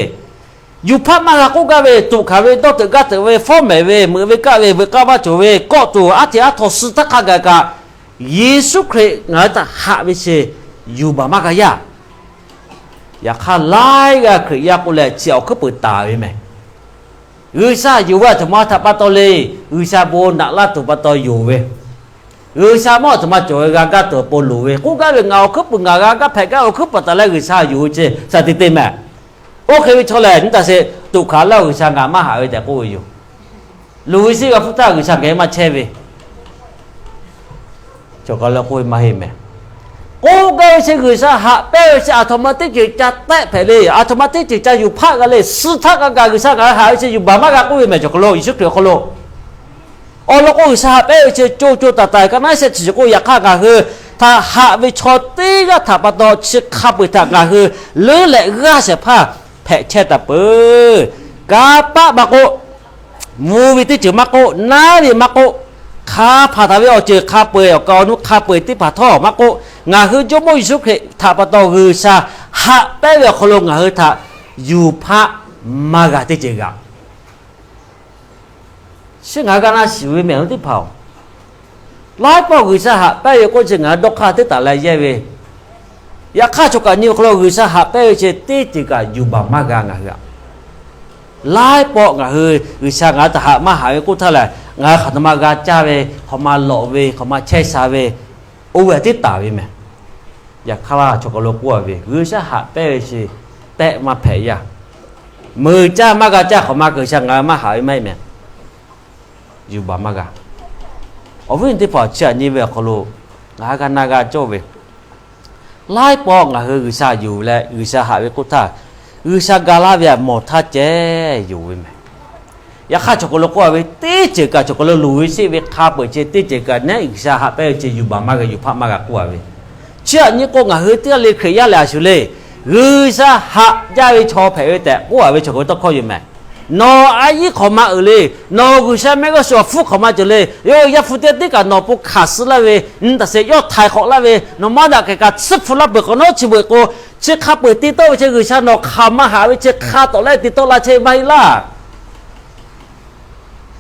Yuˬ hpaˆ maˇ g'a k'oˆ gaˇ ve, toꞈ hkanˍ ve, dawˇ teuꞈ gaˇ teuꞈ ve, fawˉ mehˍ ve, meuꞈ ve kaˆ ve, veuꞈ k'aˇ maˇ cawˬ ve, kawˆ tuˬ aˉ hteꞈ aˉ htaw suh htaˇ hk'a gaˬ kaꞈ, Yeˍsuˆ Hkriꞈ ngaˬ hui htaꞈ haꞈ ve chi yuˬ baˬ maˇ g'a yaˇ. Yaꞈ hk'aˇ laiˉ g'aˇ Hkriꞈ yaˇ k'oˆ leh chi awˬ hkuiˉ peuˬ taˍ ve mehˍ. G'uiˬsha yonˍ ve aˬ htoꞈ ma htaꞈ pa taw le. G'uiˬsha bon naꞈ laˇ tuˬ pa taw yonˍ ve, G'uiˬsha mawˇ aˬ htoꞈ ma cawˬ ve g'a gaˇ tuˬ awˬ pon loˍ ve k'oˆ gaˇ ve, ngaˬ awˬ hkuiˉ peuˬ ngaˬ g'a gaˇ hpehꞈ gaˇ ve awˬ hkuiˉ peuˬ taˍ leh G'uiˬsha yonˍ ve chi shaˍ tiꞈ te mehˍ. Oˇ hk'e ve chaw lehˬ nyi taˍ sheˍ, toꞈ hkanˍ laˇ G'uiˬsha ngaˬ maˇ haꞈ ve tehꞈ k'oˆ ve yoˬ. Luˬ ve siˉ g'a hpfuhˇ htaˇ G'uiˬsha geh maˇ chehˇ ve Chaw hk'aˬ lo k'oˆ ve maˇ heˆ mehˍ. K'oˆ gaˇ ve chi G'uiˬsha haꞈ pehnˇ ve chi aˬ htoꞈ ma teˇ ceuˬ ca tehˆ hpehꞈ le, aˬ htoꞈ ma teˇ ceuˬ ca yuˬ hpaˆ g'a le, suh htaˇ g'a gaˬ G'uiˬsha ngaˬ hui haꞈ ve chi yuˬ baˬ maˇ g'a k'oˆ ve mehˍ. Chaw hk'aˬ lo Yeˍsuˆ Hkriꞈ awˬ hk'aw lo awˬ lawn k'o G'uiˬsha haꞈ pehnˇ ve chi co co taiˍ taiˍ ka naˉ shehˆ chi k'oˆ, yaꞈ hk'aˇ ngaˬ hui htaꞈ haꞈ ve chaw teˇ g'aˇ htaꞈ pa taw chi hk'a peu-eˬ htaꞈ ngaˬ hui leuˉ leh g'aˇ shehˍ hpaˇ hpehꞈ chehˇ taˍ peuˬ. Kanˇ paˆ maˇ k'oˆ, mvuh ve teˇ ceuˬ maˇ k'oˆ, naˉ ve maˇ k'oˆ, hk'a hpanˍ taˍ ve awˬ ceuˬ hk'a peu-eˬ, awˬ kaˍ awˬ nu hk'a peu-eˬ teˇ hpaˍ htawˇ maˇ k'oˆ, ngaˬ hui Jawˇmawˇ Yeˍsuˆ Hkriꞈ htaꞈ pa taw G'uiˬsha haꞈ pehnˇ ve awˬ hk'aw lo ngaˬ hui htaꞈ yuˬ hpaˆ maˇ g'a teˇ ceuˬ g'a. Chi ngaˬ hui g'a na shiˍ ve mehˍ teˇ hpaˍ-oˬ, laiˉ pawˆ G'uiˬsha haꞈ pehnˇ ve k'oˆ chi ngaˬ hui dawˇ hk'aˇ teˇ taˍ leh yehˇ ve, yaꞈ hk'aˇ chaw kaꞈ nyi ve hk'aw lo G'uiˬsha haꞈ pehnˇ ve chi teˇ ceuˬ kaꞈ yuˬ baˬ maˇ g'a ngaˬ hui aꞈ. Laiˉ pawˆ ngaˬ hui G'uiˬsha ngaˬ hui htaꞈ haꞈ maˇ haꞈ ve k'oˆ htaˇ lehˬ, ngaˬ hui hk'aˬ htoꞈ ma g'a caˇ ve, hk'aˬ ma lawꞈ ve, hk'aˬ ma chehˇ sha ve, oˇ ve teˇ taˍ ve mehˍ. Yaꞈ hk'aˇ chaw hk'aˬ lo k'oˆ a ve, G'uiˬsha haꞈ pehnˇ ve chi tehˆ maˇ hpehꞈ yaˇ. Meuꞈ caˇ maˇ g'a caˇ hk'aˬ ma G'uiˬsha ngaˬ hui maˇ haꞈ ve maˇ heˆ mehˍ. Yuˬ baˬ maˇ g'a. Awˬ viˉ teˇ hpaˍ, chi aꞈ nyi ve awˬ hk'aw lo ngaˬ hui g'a na g'a cawˇ ve, laiˉ pawˆ ngaˬ hui G'uiˬsha yonˍ leh G'uiˬsha haꞈ ve k'oˆ htaˇ, G'uiˬsha ga laˇ ve aꞈ mawˬ htaˇ ceh yonˍ ve mehˍ. Yaꞈ hk'aˇ chaw hk'aˬ lo k'oˆ a ve, teˇ ceuˬ kaꞈ chaw hk'aˬ lo luˬ ve sheˆ ve hk'a peu-eˬ ceh teˇ ceuˬ kaꞈ neˉ G'uiˬsha haꞈ pehnˇ ve ceh yuˬ baˬ maˇ g'a, yuˬ hpaˆ maˇ g'a k'oˆ a ve. Chi aꞈ nyi k'o ngaˬ hui teˇ g'aˇ le Hkriꞈ yaˇ lehˬ a shuˍ le, G'uiˬsha haꞈ jaˇ ve chaw hpehꞈ ve tehꞈ k'oˆ a ve chaw hk'aˬ ve tawˇ hkawˇ yoˬ mehˍ. Nawˬ a yiˉ hk'awꞈ ma uiˍ le. Nawˬ G'uiˬsha mehˆ g'uˇ suhˍ awˬ hpfuhˇ hk'awꞈ ma cawˬ le. Yawˇ yaˇ hpu teˇ g'aˇ tiˉ kaꞈ nawˬ pon hkanˍ suh laˇ ve, nyi taˍ sheˍ, yawˇ htaiˍ hk'awꞈ laˇ ve, nawˬ maˇ daꞈ kehˬ kaꞈ tsuhˇ hpu laˇ peuˬ, k'awꞈ nawˉ chi beuꞈ k'o, chi hk'a peu-eˬ te tawˆ ve chi G'uiˬsha nawˬ hk'aˬ ma haꞈ ve chi hk'a tawˍ leh te tawˆ la chehˇ ve maˇ heˆ laˇ.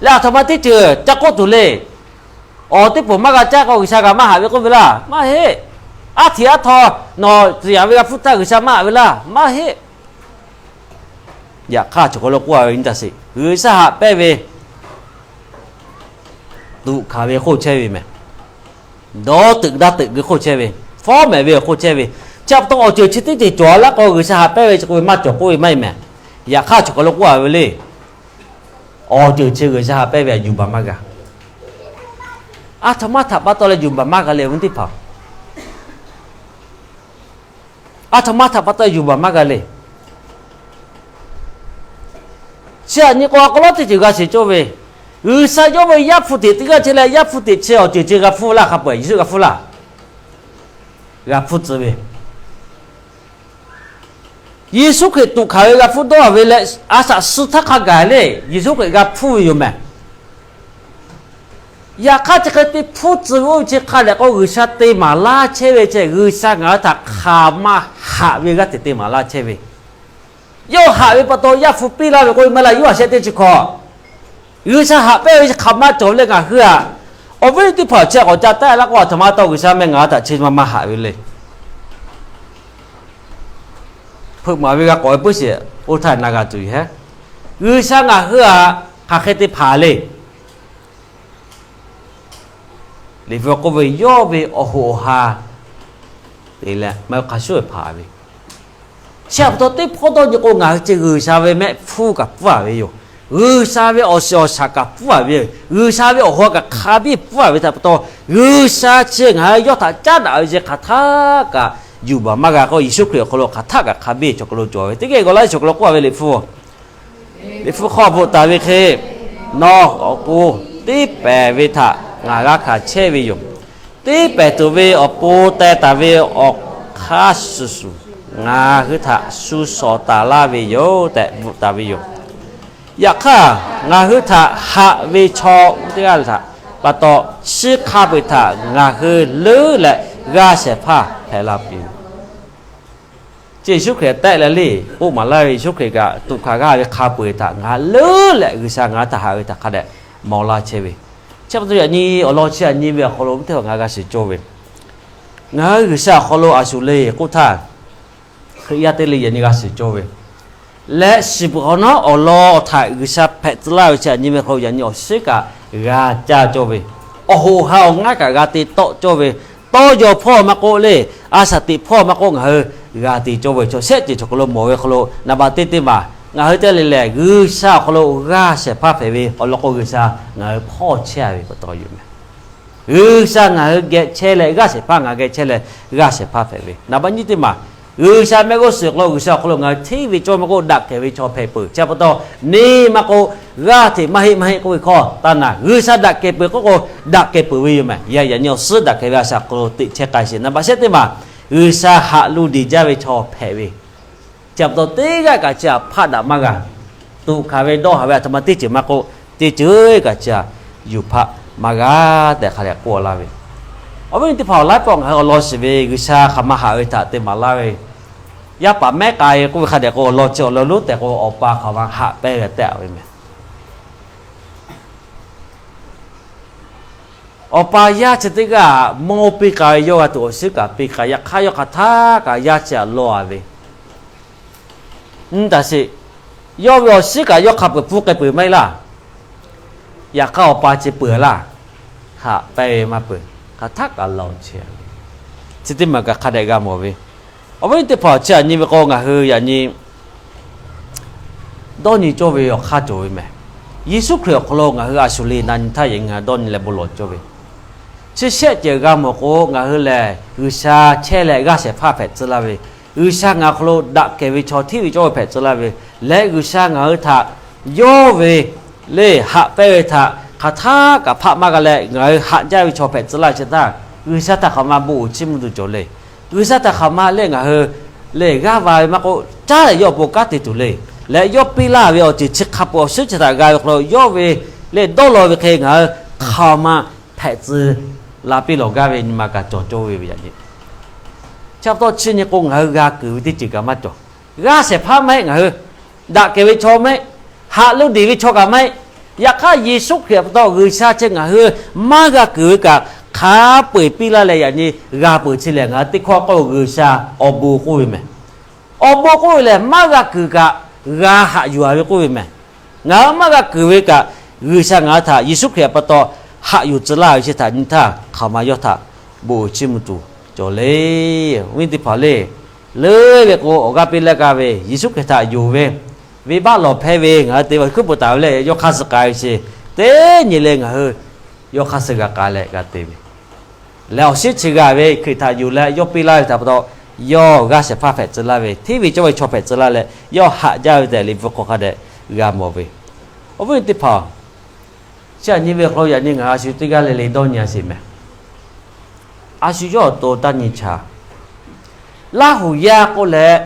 Leh aˬ htoꞈ ma teˇ ceuˬ ca k'oˆ tuˬ le. Awˬ teˇ poˬ maˇ g'a caˇ k'o G'uiˬsha kaꞈ maˇ haꞈ ve k'oˆ ve laˇ, maˇ heˆ. Aˉ hteꞈ aˉ htaw nawˬ tcuh yaꞈ ve g'a hpfuhˇ htaˇ G'uiˬsha maˇ haꞈ ve laˇ, maˇ heˆ. Yaꞈ hk'aˇ chaw hk'aˬ lo k'oˆ a ve nyi taˍ sheˍ, G'uiˬsha haꞈ pehnˇ ve tuꞈ hkanˍ ve hk'oˆ chehˇ ve mehˍ. Dawˇ teuꞈ daˇ teuꞈ gui hk'oˆ chehˇ ve, fawˉ mehˍ ve awˬ hk'oˆ chehˇ ve, chi pa taw awˬ ceuˬ chi teˇ ceuˬ cawˬ laˇ k'o G'uiˬsha haꞈ pehnˇ ve chi k'oˆ ve maˇ cawˬ k'oˆ ve maˇ heˆ mehˍ. Yaꞈ hk'aˇ chaw hk'aˬ lo k'oˆ a ve le. Awˬ ceuˬ chi G'uiˬsha haꞈ pehnˇ ve aꞈ yuˬ baˬ maˇ g'a. Aˬ htoꞈ ma htaꞈ pa taw leh yuˬ baˬ maˇ g'a le, awˬ viˉ teˇ hpaˍ. Aˬ htoꞈ ma htaꞈ pa taw yuˬ baˬ maˇ g'a le. Chi aꞈ nyi k'o a k'aw lawˉ teˇ ceuˬ g'a sheˍ cawˇ ve, G'uiˬsha yawˇ ve Yaˇ hpu teꞈ teˇ g'aˇ chehˇ leh Yaˇ hpu teꞈ chi awˬ ceuˬ chi g'a hpfuhˇ laˇ, hk'a peu-eˬ Yeˍsuˆ g'a hpfuhˇ laˇ. G'a hpfuhˇ tcuh ve Yeˍsuˆ Hkriꞈ tuꞈ hkanˍ ve g'a hpfuhˇ dawˇ ve leh, a shaꞈ suh htaˇ hk'a gaˬ le Yeˍsuˆ Hkriꞈ g'a hpfuhˇ ve yoˬ mehˍ. Yaꞈ hk'aˇ chi hk'e te hpfuhˇ tcuh ve oˇ ve chi hk'a dehꞈ k'o G'uiˬsha te maˍ laˇ chehˇ ve ceh, G'uiˬsha ngaˬ hui htaꞈ hk'aˬ ma haꞈ ve g'aˇ hteꞈ te maˍ laˇ chehˇ ve. Yawˇ haꞈ ve pa taw Yaˇ hpu piˇ laˇ ve k'oˆ ve maˇ heˆ laˇ, Yoˇhanˬ shehˆ teˇ chi hkawꞈ. G'uiˬsha haꞈ pehnˇ ve chi hk'aˬ ma cawˬ ve le ngaˬ hui aꞈ. Awˬ viˉ teˇ hpaˍ, chi k'awꞈ ca taˆ laˇ k'o, aˬ htoꞈ ma taw G'uiˬsha meh ngaˬ hui htaꞈ chi ma maˇ haꞈ ve le. Hpeuꞈ maˍ ve g'a k'awꞈ ve puiˉ sheˍ, oˇ htaˇ na g'a tuˬ yoˬ hehˉ. G'uiˬsha ngaˬ hui aꞈ hk'aˬ hk'e te hpanˍ le. Liꞈ hpu k'oˆ ve, yawˇ ve awˬ hoꞈ awˬ ha te leh maˇ hk'a shuˉ ve hpanˍ ve. Chi pa taw teˇ hpawˇ dawˇ nyi k'o, ngaˬ hui ceh G'uiˬsha ve mehˆ hpfuhˇ kaꞈ pfuhˇ a ve yoˬ. G'uiˬsha ve awˬ shiˍ awˬ shaˍ kaꞈ pfuhˇ a ve yoˬ. G'uiˬsha ve awˬ ha kaꞈ hk'a biˇ pfuhˇ a ve htaꞈ pa taw, G'uiˬsha chi ngaˬ hui yawˇ htaꞈ caˉ daꞈ ve chi hk'aˬ htaˇ kaꞈ yuˬ baˬ maˇ g'a k'o, Yeˍsuˆ Hkriꞈ awˬ hk'aw lo hk'aˬ htaˆ kaꞈ hk'a biˇ chaw hk'aw lo cawˬ ve teˇ geh g'aw laˇ ve chaw hk'aw lo k'oˆ a ve Liꞈ hpu Liꞈ hpu hk'aw bvuhꞈ taˍ ve hk'e, nawˬ awˬ pon teˇ pehˍ ve htaꞈ ngaˬ g'a hkanˍ chehˇ ve yoˬ. Teˇ pehˍ tuˬ ve awˬ pon teh taˍ ve awˬ hk'aˇ suhˍ shuˍ ngaˬ hui htaꞈ shu shawˍ taˍ laˇ ve yoˬ tehꞈ bvuhꞈ taˍ ve yoˬ. Yaꞈ hk'aˇ, ngaˬ hui htaꞈ haꞈ ve chaw teˇ g'aˇ htaꞈ pa taw, chi hk'a peu-eˬ htaꞈ ngaˬ hui leuˉ leh g'aˇ shehˍ hpaˇ hpehꞈ la piˇ ve. Chi Yeˍsuˆ Hkriꞈ tehˆ leh le k'oˆ maˍ laˇ ve, Yeˍsuˆ Hkriꞈ kaꞈ tuꞈ hkanˍ g'aˇ ve hk'a peu-eˬ htaꞈ ngaˬ leuˉ leh G'uiˬsha ngaˬ hui htaꞈ haꞈ ve htaꞈ hk'a dehꞈ mawˬ laˇ chehˇ ve. Chi pa taw yaꞈ nyi awˬ lawn chi aꞈ nyi ve awˬ hk'aw lo teˇ hpaˍ ngaˬ g'a shiˍ cawˇ ve, ngaˬ hui G'uiˬsha awˬ hk'aw lo a shuˍ le k'oˆ htaˇ, Hkriꞈ yaˇ teˇ le yaꞈ nyi g'a shiˍ cawˇ ve leh, shiˍ peuˬ hk'awꞈ nawˉ awˬ lawn htaꞈ G'uiˬsha hpehꞈ tcuh laˇ ve chi aꞈ nyi ve hk'aw lo yaꞈ nyi awˬ shiˉ kaꞈ g'a caˇ cawˇ ve, awˬ hoꞈ ha awˬ ngaˉ kaꞈ g'a te tawˆ cawˇ ve, tawˇ yaw hpawˇ maˇ k'oˆ le, a shaˍ teꞈ hpawˇ maˇ k'oˆ ngaˬ hui g'a te cawˇ ve chaw shehˆ ceuˬ chaw hk'aw lo mawˬ ve hk'aw lo naˍ baꞈ teˇ teˇ maˬ ngaˬ hui teˇ g'aˇ le lehˬ G'uiˬsha awˬ hk'aw lo g'aˇ shehˍ hpaˇ hpehꞈ ve awˬ lawn k'o, G'uiˬsha ngaˬ hui hpawˇ chehˇ a ve pa taw yoˬ meh. G'uiˬsha ngaˬ hui geh chehˇ leh g'aˇ shehˍ hpaˇ, ngaˬ geh chehˇ leh g'aˇ shehˍ hpaˇ hpehꞈ ve. Naˍ baꞈ nyiˇ teˇ maˬ, G'uiˬsha mehˆ g'uˇ suhˍ hk'aw lo, G'uiˬsha awˬ hk'aw lo ngaˬ hui hteˇ ve cawˇ maˇ k'oˆ, daꞈ kehˬ ve chaw hpehꞈ peuˬ. Chi pa taw, neˇ maˇ k'oˆ, g'aˇ hteꞈ maˇ heˆ maˇ heˆ k'oˆ ve hkawˇ taˇ naˬ. G'uiˬsha daꞈ kehˬ peuˬ k'oˆ k'o, daꞈ kehˬ peuˬ ve yoˬ meh. Yaꞈ nyi awˬ suhˉ daꞈ kehˬ ve a shaꞈ hk'aw lo teꞈ chehˇ k'ai sheˍ. Naˍ baꞈ shehˆ teˇ maˬ, G'uiˬsha haꞈ lu deˬ jaˇ ve chaw hpehꞈ ve. Chi pa taw teˇ g'aˇ kaꞈ chi aꞈ hpaˆ daꞈ maˇ g'a. Tuꞈ hkanˍ ve dawˇ haˍ ve a htoꞈ ma teˇ ceuˬ maˇ k'oˆ, teˇ ceuˬ kaꞈ chi aꞈ yuˬ hpaˆ maˇ g'a tehꞈ hk'a dehꞈ k'oˆ laˇ ve. Awˬ viˉ awˬ nyi teˇ hpaˍ awˬ laiˉ pawˆ ngaˬ hui awˬ lawn shiˍ ve G'uiˬsha hk'aˬ ma haꞈ ve htaꞈ te maˍ laˇ ve, yaˇ paˍ mehˉ k'ai k'oˆ ve hk'a dehꞈ k'o, awˬ lawn chi awˬ lawn lonˉ tehꞈ k'o, awˬ pa hk'aˬ ma haꞈ pehnˇ ve tehꞈ ve meh. Awˬ pa yaˇ chi teˇ g'aˇ mawˇ piˇ k'ai ve, yawˇ g'a tuˬ awˬ shiˉ kaꞈ piˇ k'ai, yaꞈ hk'aˇ yawˇ hk'aˬ htaˇ kaꞈ yaˇ chi aꞈ lawˇ a ve. Nyi taˍ sheˍ. Yawˇ ve awˬ shiˉ kaꞈ yawˇ hk'a peuˬ pfuhˇ k'ai peuˬ maˇ heˆ laˇ. Yaꞈ hk'aˇ awˬ pa chi peuˬ laˇ, haꞈ pehnˇ ve maˇ peuˬ, hk'aˬ htaˆ kaꞈ lawˬ chehˇ a ve. Chi teˇ maˬ kaꞈ hk'a dehꞈ g'a mawˬ ve. Awˬ viˉ teˇ hpaˍ chi aꞈ nyi ve k'o, ngaˬ hui yaꞈ nyi dawˇ nyi cawˇ ve awˬ hk'aˇ cawˬ ve meh. Yeˍsuˆ Hkriꞈ awˬ hk'aw lo ngaˬ hui a shuˍ le na nyi htaˇ yehˬ ngaˬ hui dawˇ nyi leh bon lawˬ cawˇ ve. Chi shehˆ ceuˬ g'a mawˬ k'o, ngaˬ hui lehˬ G'uiˬsha chehˇ leh g'aˇ shehˍ hpaˇ hpehꞈ tcuh laˇ ve, G'uiˬsha ngaˬ hk'aw lo daꞈ kehˬ ve chaw, hteˇ ve cawˇ ve hpehꞈ tcuh laˇ ve leh, G'uiˬsha ngaˬ hui htaꞈ yawˇ ve le haꞈ pehnˇ ve htaꞈ hk'aˬ htaˇ kaꞈ hpaˆ maˇ g'a leh ngaˬ hui haꞈ jaˇ ve chaw hpehꞈ tcuh laˇ ve chi htaˇ, G'uiˬsha htaꞈ hk'aˬ ma bon uiˍ chiˇ mvuh tuˬ cawˬ le. G'uiˬsha htaꞈ hk'aˬ ma le ngaˬ hui le g'aˇ va ve maˇ k'oˆ, caˉ leh yawˇ awˬ pon kanˉ te tuˬ le. Leh yawˇ piˇ laˇ ve awˬ ceuˬ chi hk'a peu-eˬ awˬ suhˉ chi htaꞈ g'a ve hk'aw lo, yawˇ ve le dawˇ law ve hk'e ngaˬ hui hk'aˬ ma hpehꞈ tcuh la piˇ lawˬ gaˇ ve nyi ma kaꞈ cawˬ cawˇ ve ve yaꞈ nyi. Chi pa taw chi nyi k'o, ngaˬ hui g'a kuiˬ ve teˇ ceuˬ kaꞈ maˇ cawˬ. G'aˇ shehˍ hpaˇ maˇ heˆ, ngaˬ hui daꞈ kehˬ ve chaw maˇ heˆ, haꞈ lu deˬ ve chaw kaꞈ maˇ heˆ. Yaꞈ hk'aˇ Yeˍsuˆ Hkriꞈ pa taw G'uiˬsha chi ngaˬ hui maˇ g'a kuiˬ ve kaꞈ hk'a peu-eˬ piˇ laˇ leh yaꞈ nyi g'a peuˬ. Chi lehˬ ngaˬ hui teˇ hkawˇ k'oˆ G'uiˬsha awˬ bon k'oˆ ve meh. Awˬ bon k'oˆ ve lehˬ, maˇ g'a kuiˬ kaꞈ g'a haꞈ yuˬ a ve k'oˆ ve meh. Ngaˬ hui maˇ g'a kuiˬ ve kaꞈ, G'uiˬsha ngaˬ hui htaꞈ Yeˍsuˆ Hkriꞈ pa taw haꞈ yuˬ tcuh laˇ ve chi htaꞈ nyi htaˇ, hk'aˬ ma yawˇ htaꞈ bon uiˍ chiˇ mvuh tuˬ cawˬ le. Awˬ viˉ teˇ hpaˍ le, leuˉ ve k'o awˬ g'aˇ piˇ leh k'ai ve Yeˍsuˆ Hkriꞈ htaꞈ yonˍ ve, venˇbaˆ lawˬ hpehˇ ve ngaˬ hui te ve hkuiˉ peuˬ taˍ ve lehˬ, yawˇ hk'aˇ suh k'ai ve chi teˇ nyi le ngaˬ hui yawˇ hk'aˇ suh g'a k'ai leh g'a te ve leh awˬ shiˉ chi g'a ve Hkriꞈ htaꞈ yonˍ leh yawˇ piˇ laˇ ve htaꞈ pa taw, yawˇ g'aˇ shehˍ hpaˇ hpehꞈ tcuh laˇ ve, hteˇ ve cawˇ ve chaw hpehꞈ tcuh laˇ leh yawˇ haꞈ jaˇ ve tehꞈ Liꞈ hpu hk'aw hk'a dehꞈ g'a mawˬ ve. Awˬ viˉ teˇ hpaˍ, chi aꞈ nyi ve hk'aw lo yaꞈ nyi ngaˬ hui a shu teˇ g'aˇ le le dawˇ nyi a sheˍ meh. A shu yawˇ awˬ to taˇ nyi chaˍ. Laˇ hoˍ yaˇ k'oˆ leh,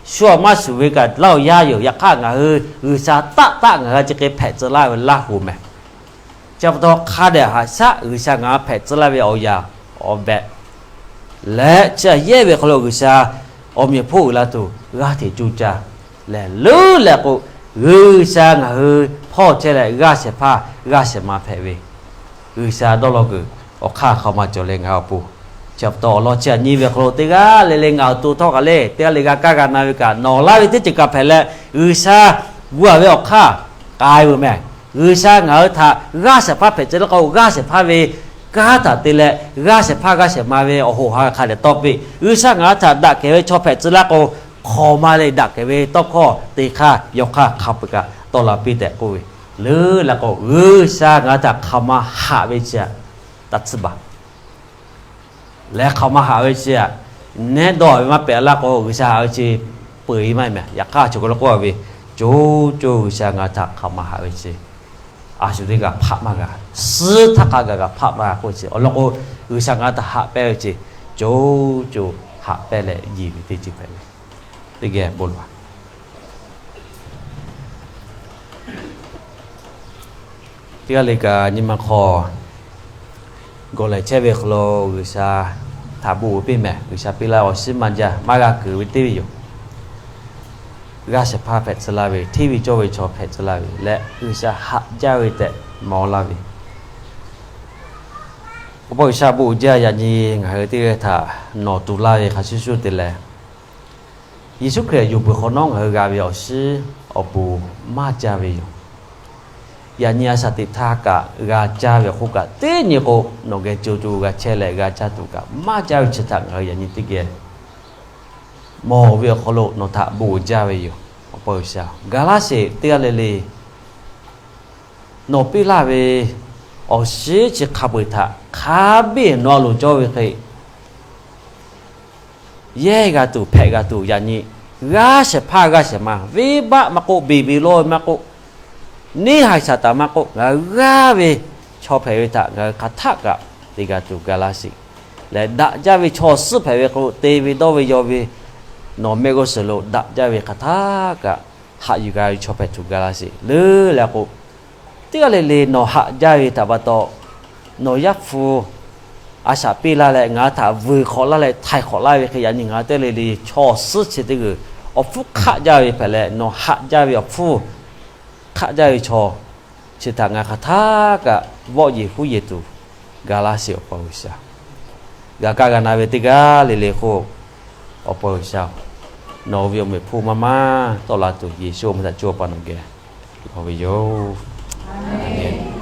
shu awˬ maˇ shuˍ ve kaꞈ Laˇ hoˍ yaˇ yoˬ. Yaꞈ hk'aˇ ngaˬ hui G'uiˬsha taˆ taˆ ngaˬ hui chi hk'e hpehꞈ tcuh laˇ ve Laˇ hoˍ meh. Chi pa taw hk'a dehꞈ haꞈ shaˉ G'uiˬsha ngaˬ hui hpehꞈ tcuh laˇ ve awˬ yanˇ awˬ behꞈ leh, chi aꞈ yehˇ ve hk'aw lo G'uiˬsha awˬ meꞈ awˬ hponˇ uiˍ la tuˬ g'aˇ hteꞈ coˇ caˇ leh, leuˉ leh k'o, G'uiˬsha ngaˬ hui hpawˇ chehˇ leh g'aˇ shehˍ hpaˇ g'aˇ shehˍ ma hpehꞈ ve, G'uiˬsha dawˇ law kuiˬ awˬ hk'aˇ hk'aˬ ma cawˬ leh ngaˬ hui awˬ pon. Chi pa taw awˬ lawn chi aꞈ nyi ve hk'aw lo teˇ g'aˇ le le ngaˬ awˬ to htawˇ kaꞈ le teˇ g'aˇ le g'a kaˇ g'a na ve kaꞈ nawˬ laˇ ve teˇ ceuˬ kaꞈ hpehꞈ leh, G'uiˬsha gu a ve awˬ hk'aˇ k'ai ve meh. G'uiˬsha ngaˬ hui htaꞈ g'aˇ shehˍ hpaˇ hpehꞈ tcuh laˇ k'o, g'aˇ shehˍ hpaˇ ve kanˉ htaꞈ te leh g'aˇ shehˍ hpaˇ g'aˇ shehˍ ma ve awˬ hoꞈ ha hk'a dehꞈ tawˇ piˇ. G'uiˬsha ngaˬ hui htaꞈ daꞈ kehˬ ve chaw hpehꞈ tcuh laˇ k'o, hk'aˬ ma le daꞈ kehˬ ve tawˇ hkawˇ te hk'aˇ yaw hk'aˇ hk'a peu-eˬ kaꞈ tawˆ la piˇ tehꞈ k'oˆ ve. Leuˉ leh k'o, G'uiˬsha ngaˬ hui htaꞈ hk'aˬ ma haꞈ ve chi aꞈ taˇ tsuhˇ baˬ leh, hk'aˬ ma haꞈ ve chi aꞈ Nehˉ dawˇ ve maˇ pehꞈ laˇ k'o, G'uiˬsha haꞈ ve chi peuˬ-e maˇ mehˍ. Yaꞈ hk'aˇ, choˬ kaˬ lo k'oˆ ve, co co G'uiˬsha ngaˬ htaꞈ hk'aˬ ma haꞈ ve chi, a shu teˇ g'aˇ hpaˆ maˇ g'a, suhˉ htaˇ hk'a gaˬ kaꞈ hpaˆ maˇ g'a k'oˆ ve chi awˬ lawn k'o, G'uiˬsha ngaˬ hui htaꞈ haꞈ pehnˇ ve chi co co haꞈ pehnˇ leh yeˬ ve teˇ ceuˬ hpehꞈ ve. Teˇ geh bon lawˬ. Teˇ g'aˇ le kaꞈ nyi ma hk'aw gawˬ lehˬ chehˇ ve hk'aw lo G'uiˬsha htaꞈ bon uiˍ piˇ mehˍ. G'uiˬsha piˇ laˇ ve awˬ shinˉ maˇ jaˇ, maˇ g'a kuiˬ ve teˇ ve yoˬ. G'aˇ shehˍ hpaˇ hpehꞈ tcuh laˇ ve, hteˇ ve cawˇ ve chaw hpehꞈ tcuh laˇ ve leh, G'uiˬsha haꞈ jaˇ ve tehꞈ mawˬ laˇ ve Awˬ pa G'uiˬsha bon uiˍ jaˇ. Yaꞈ nyi ngaˬ hui teˇ g'aˇ htaꞈ nawˬ tuˬ laˇ ve hk'a shuˍ shuˍ te leh, Yeˍsuˆ Hkriꞈ yonˍ peuˬ hk'awꞈ nawˉ ngaˬ hui g'a ve awˬ shinˉ awˬ pon maˇ caˇ ve yoˬ. Yaꞈ nyi a shaꞈ teꞈ htaˇ kaꞈ g'a caˇ ve awˬ hk'oˆ kaꞈ, teˇ nyi k'o nawˬ geh co co g'a chehˇ leh g'a caˇ tuˬ kaꞈ maˇ caˇ ve chi htaꞈ ngaˬ hui yaꞈ nyi teˇ geh mawˬ ve awˬ hk'aw lo nawˬ htaꞈ bon uiˍ jaˇ ve yoˬ. Awˬ pa G'uiˬsha, ga laˇ sheˍ. Teˇ g'aˇ le le nawˬ piˇ laˇ ve awˬ shinˉ chi hk'a peu-eˬ htaꞈ hk'a biˇ nawˬ a loˍ cawˇ ve hk'e yehˇ g'a tuˬ hpehꞈ g'a tuˬ, yaꞈ nyi g'aˇ shehˍ hpaˇ g'aˇ shehˍ ma, venˇ baˆ maˇ k'oˆ, beˬ beˬ lawˇ ve maˇ k'oˆ, neˇ haiˬ shaˍ taˍ maˇ k'oˆ, ngaˬ hui g'aˇ ve chaw hpehꞈ ve htaꞈ ngaˬ hui hk'aˬ htaˆ kaꞈ te g'a tuˬ ga laˇ sheˍ. Leh daꞈ jaˇ ve chaw suhˉ hpehꞈ ve k'o, te ve dawˇ ve yaw ve nawˬ mehˆ g'uˇ suhˍ lo daꞈ jaˇ ve hk'aˬ htaˆ kaꞈ haꞈ yuˬ g'a ve chaw hpehꞈ tuˬ ga laˇ sheˍ. Leuˉ leh k'o, teˇ g'aˇ le le nawˬ haꞈ jaˇ ve htaꞈ pa taw, nawˬ Yaˇ hpu a shaꞈ piˇ laˇ leh ngaˬ hui htaꞈ vuiˬ hk'awꞈ laˇ leh htaiˍ hk'awꞈ laˇ ve hk'e, yaꞈ nyi ngaˬ hui teˇ g'aˇ le le chaw suhˉ chi teˇ g'uiˬ awˬ hpfuhˇ hk'aˆ jaˇ ve hpehꞈ leh, nawˬ haꞈ jaˇ ve awˬ hpfuhˇ hk'aˆ jaˇ ve chaw chi htaꞈ ngaˬ hui hk'aˬ htaˆ kaꞈ vawˆ yeˬ huˉ yeˬ tuˬ ga laˇ sheˍ. Awˬ pa G'uiˬsha, g'a kaˇ g'a na ve teˇ g'aˇ le le k'o, Awˬ pa G'uiˬsha, nawˬ ve awˬ meh hpawˇ maˇ maˇ tawˆ la tuˬ, Yeˍsuˆ awˬ meh htaꞈ cawˇ pa nawˬ geh lawˬ ve yoˬ.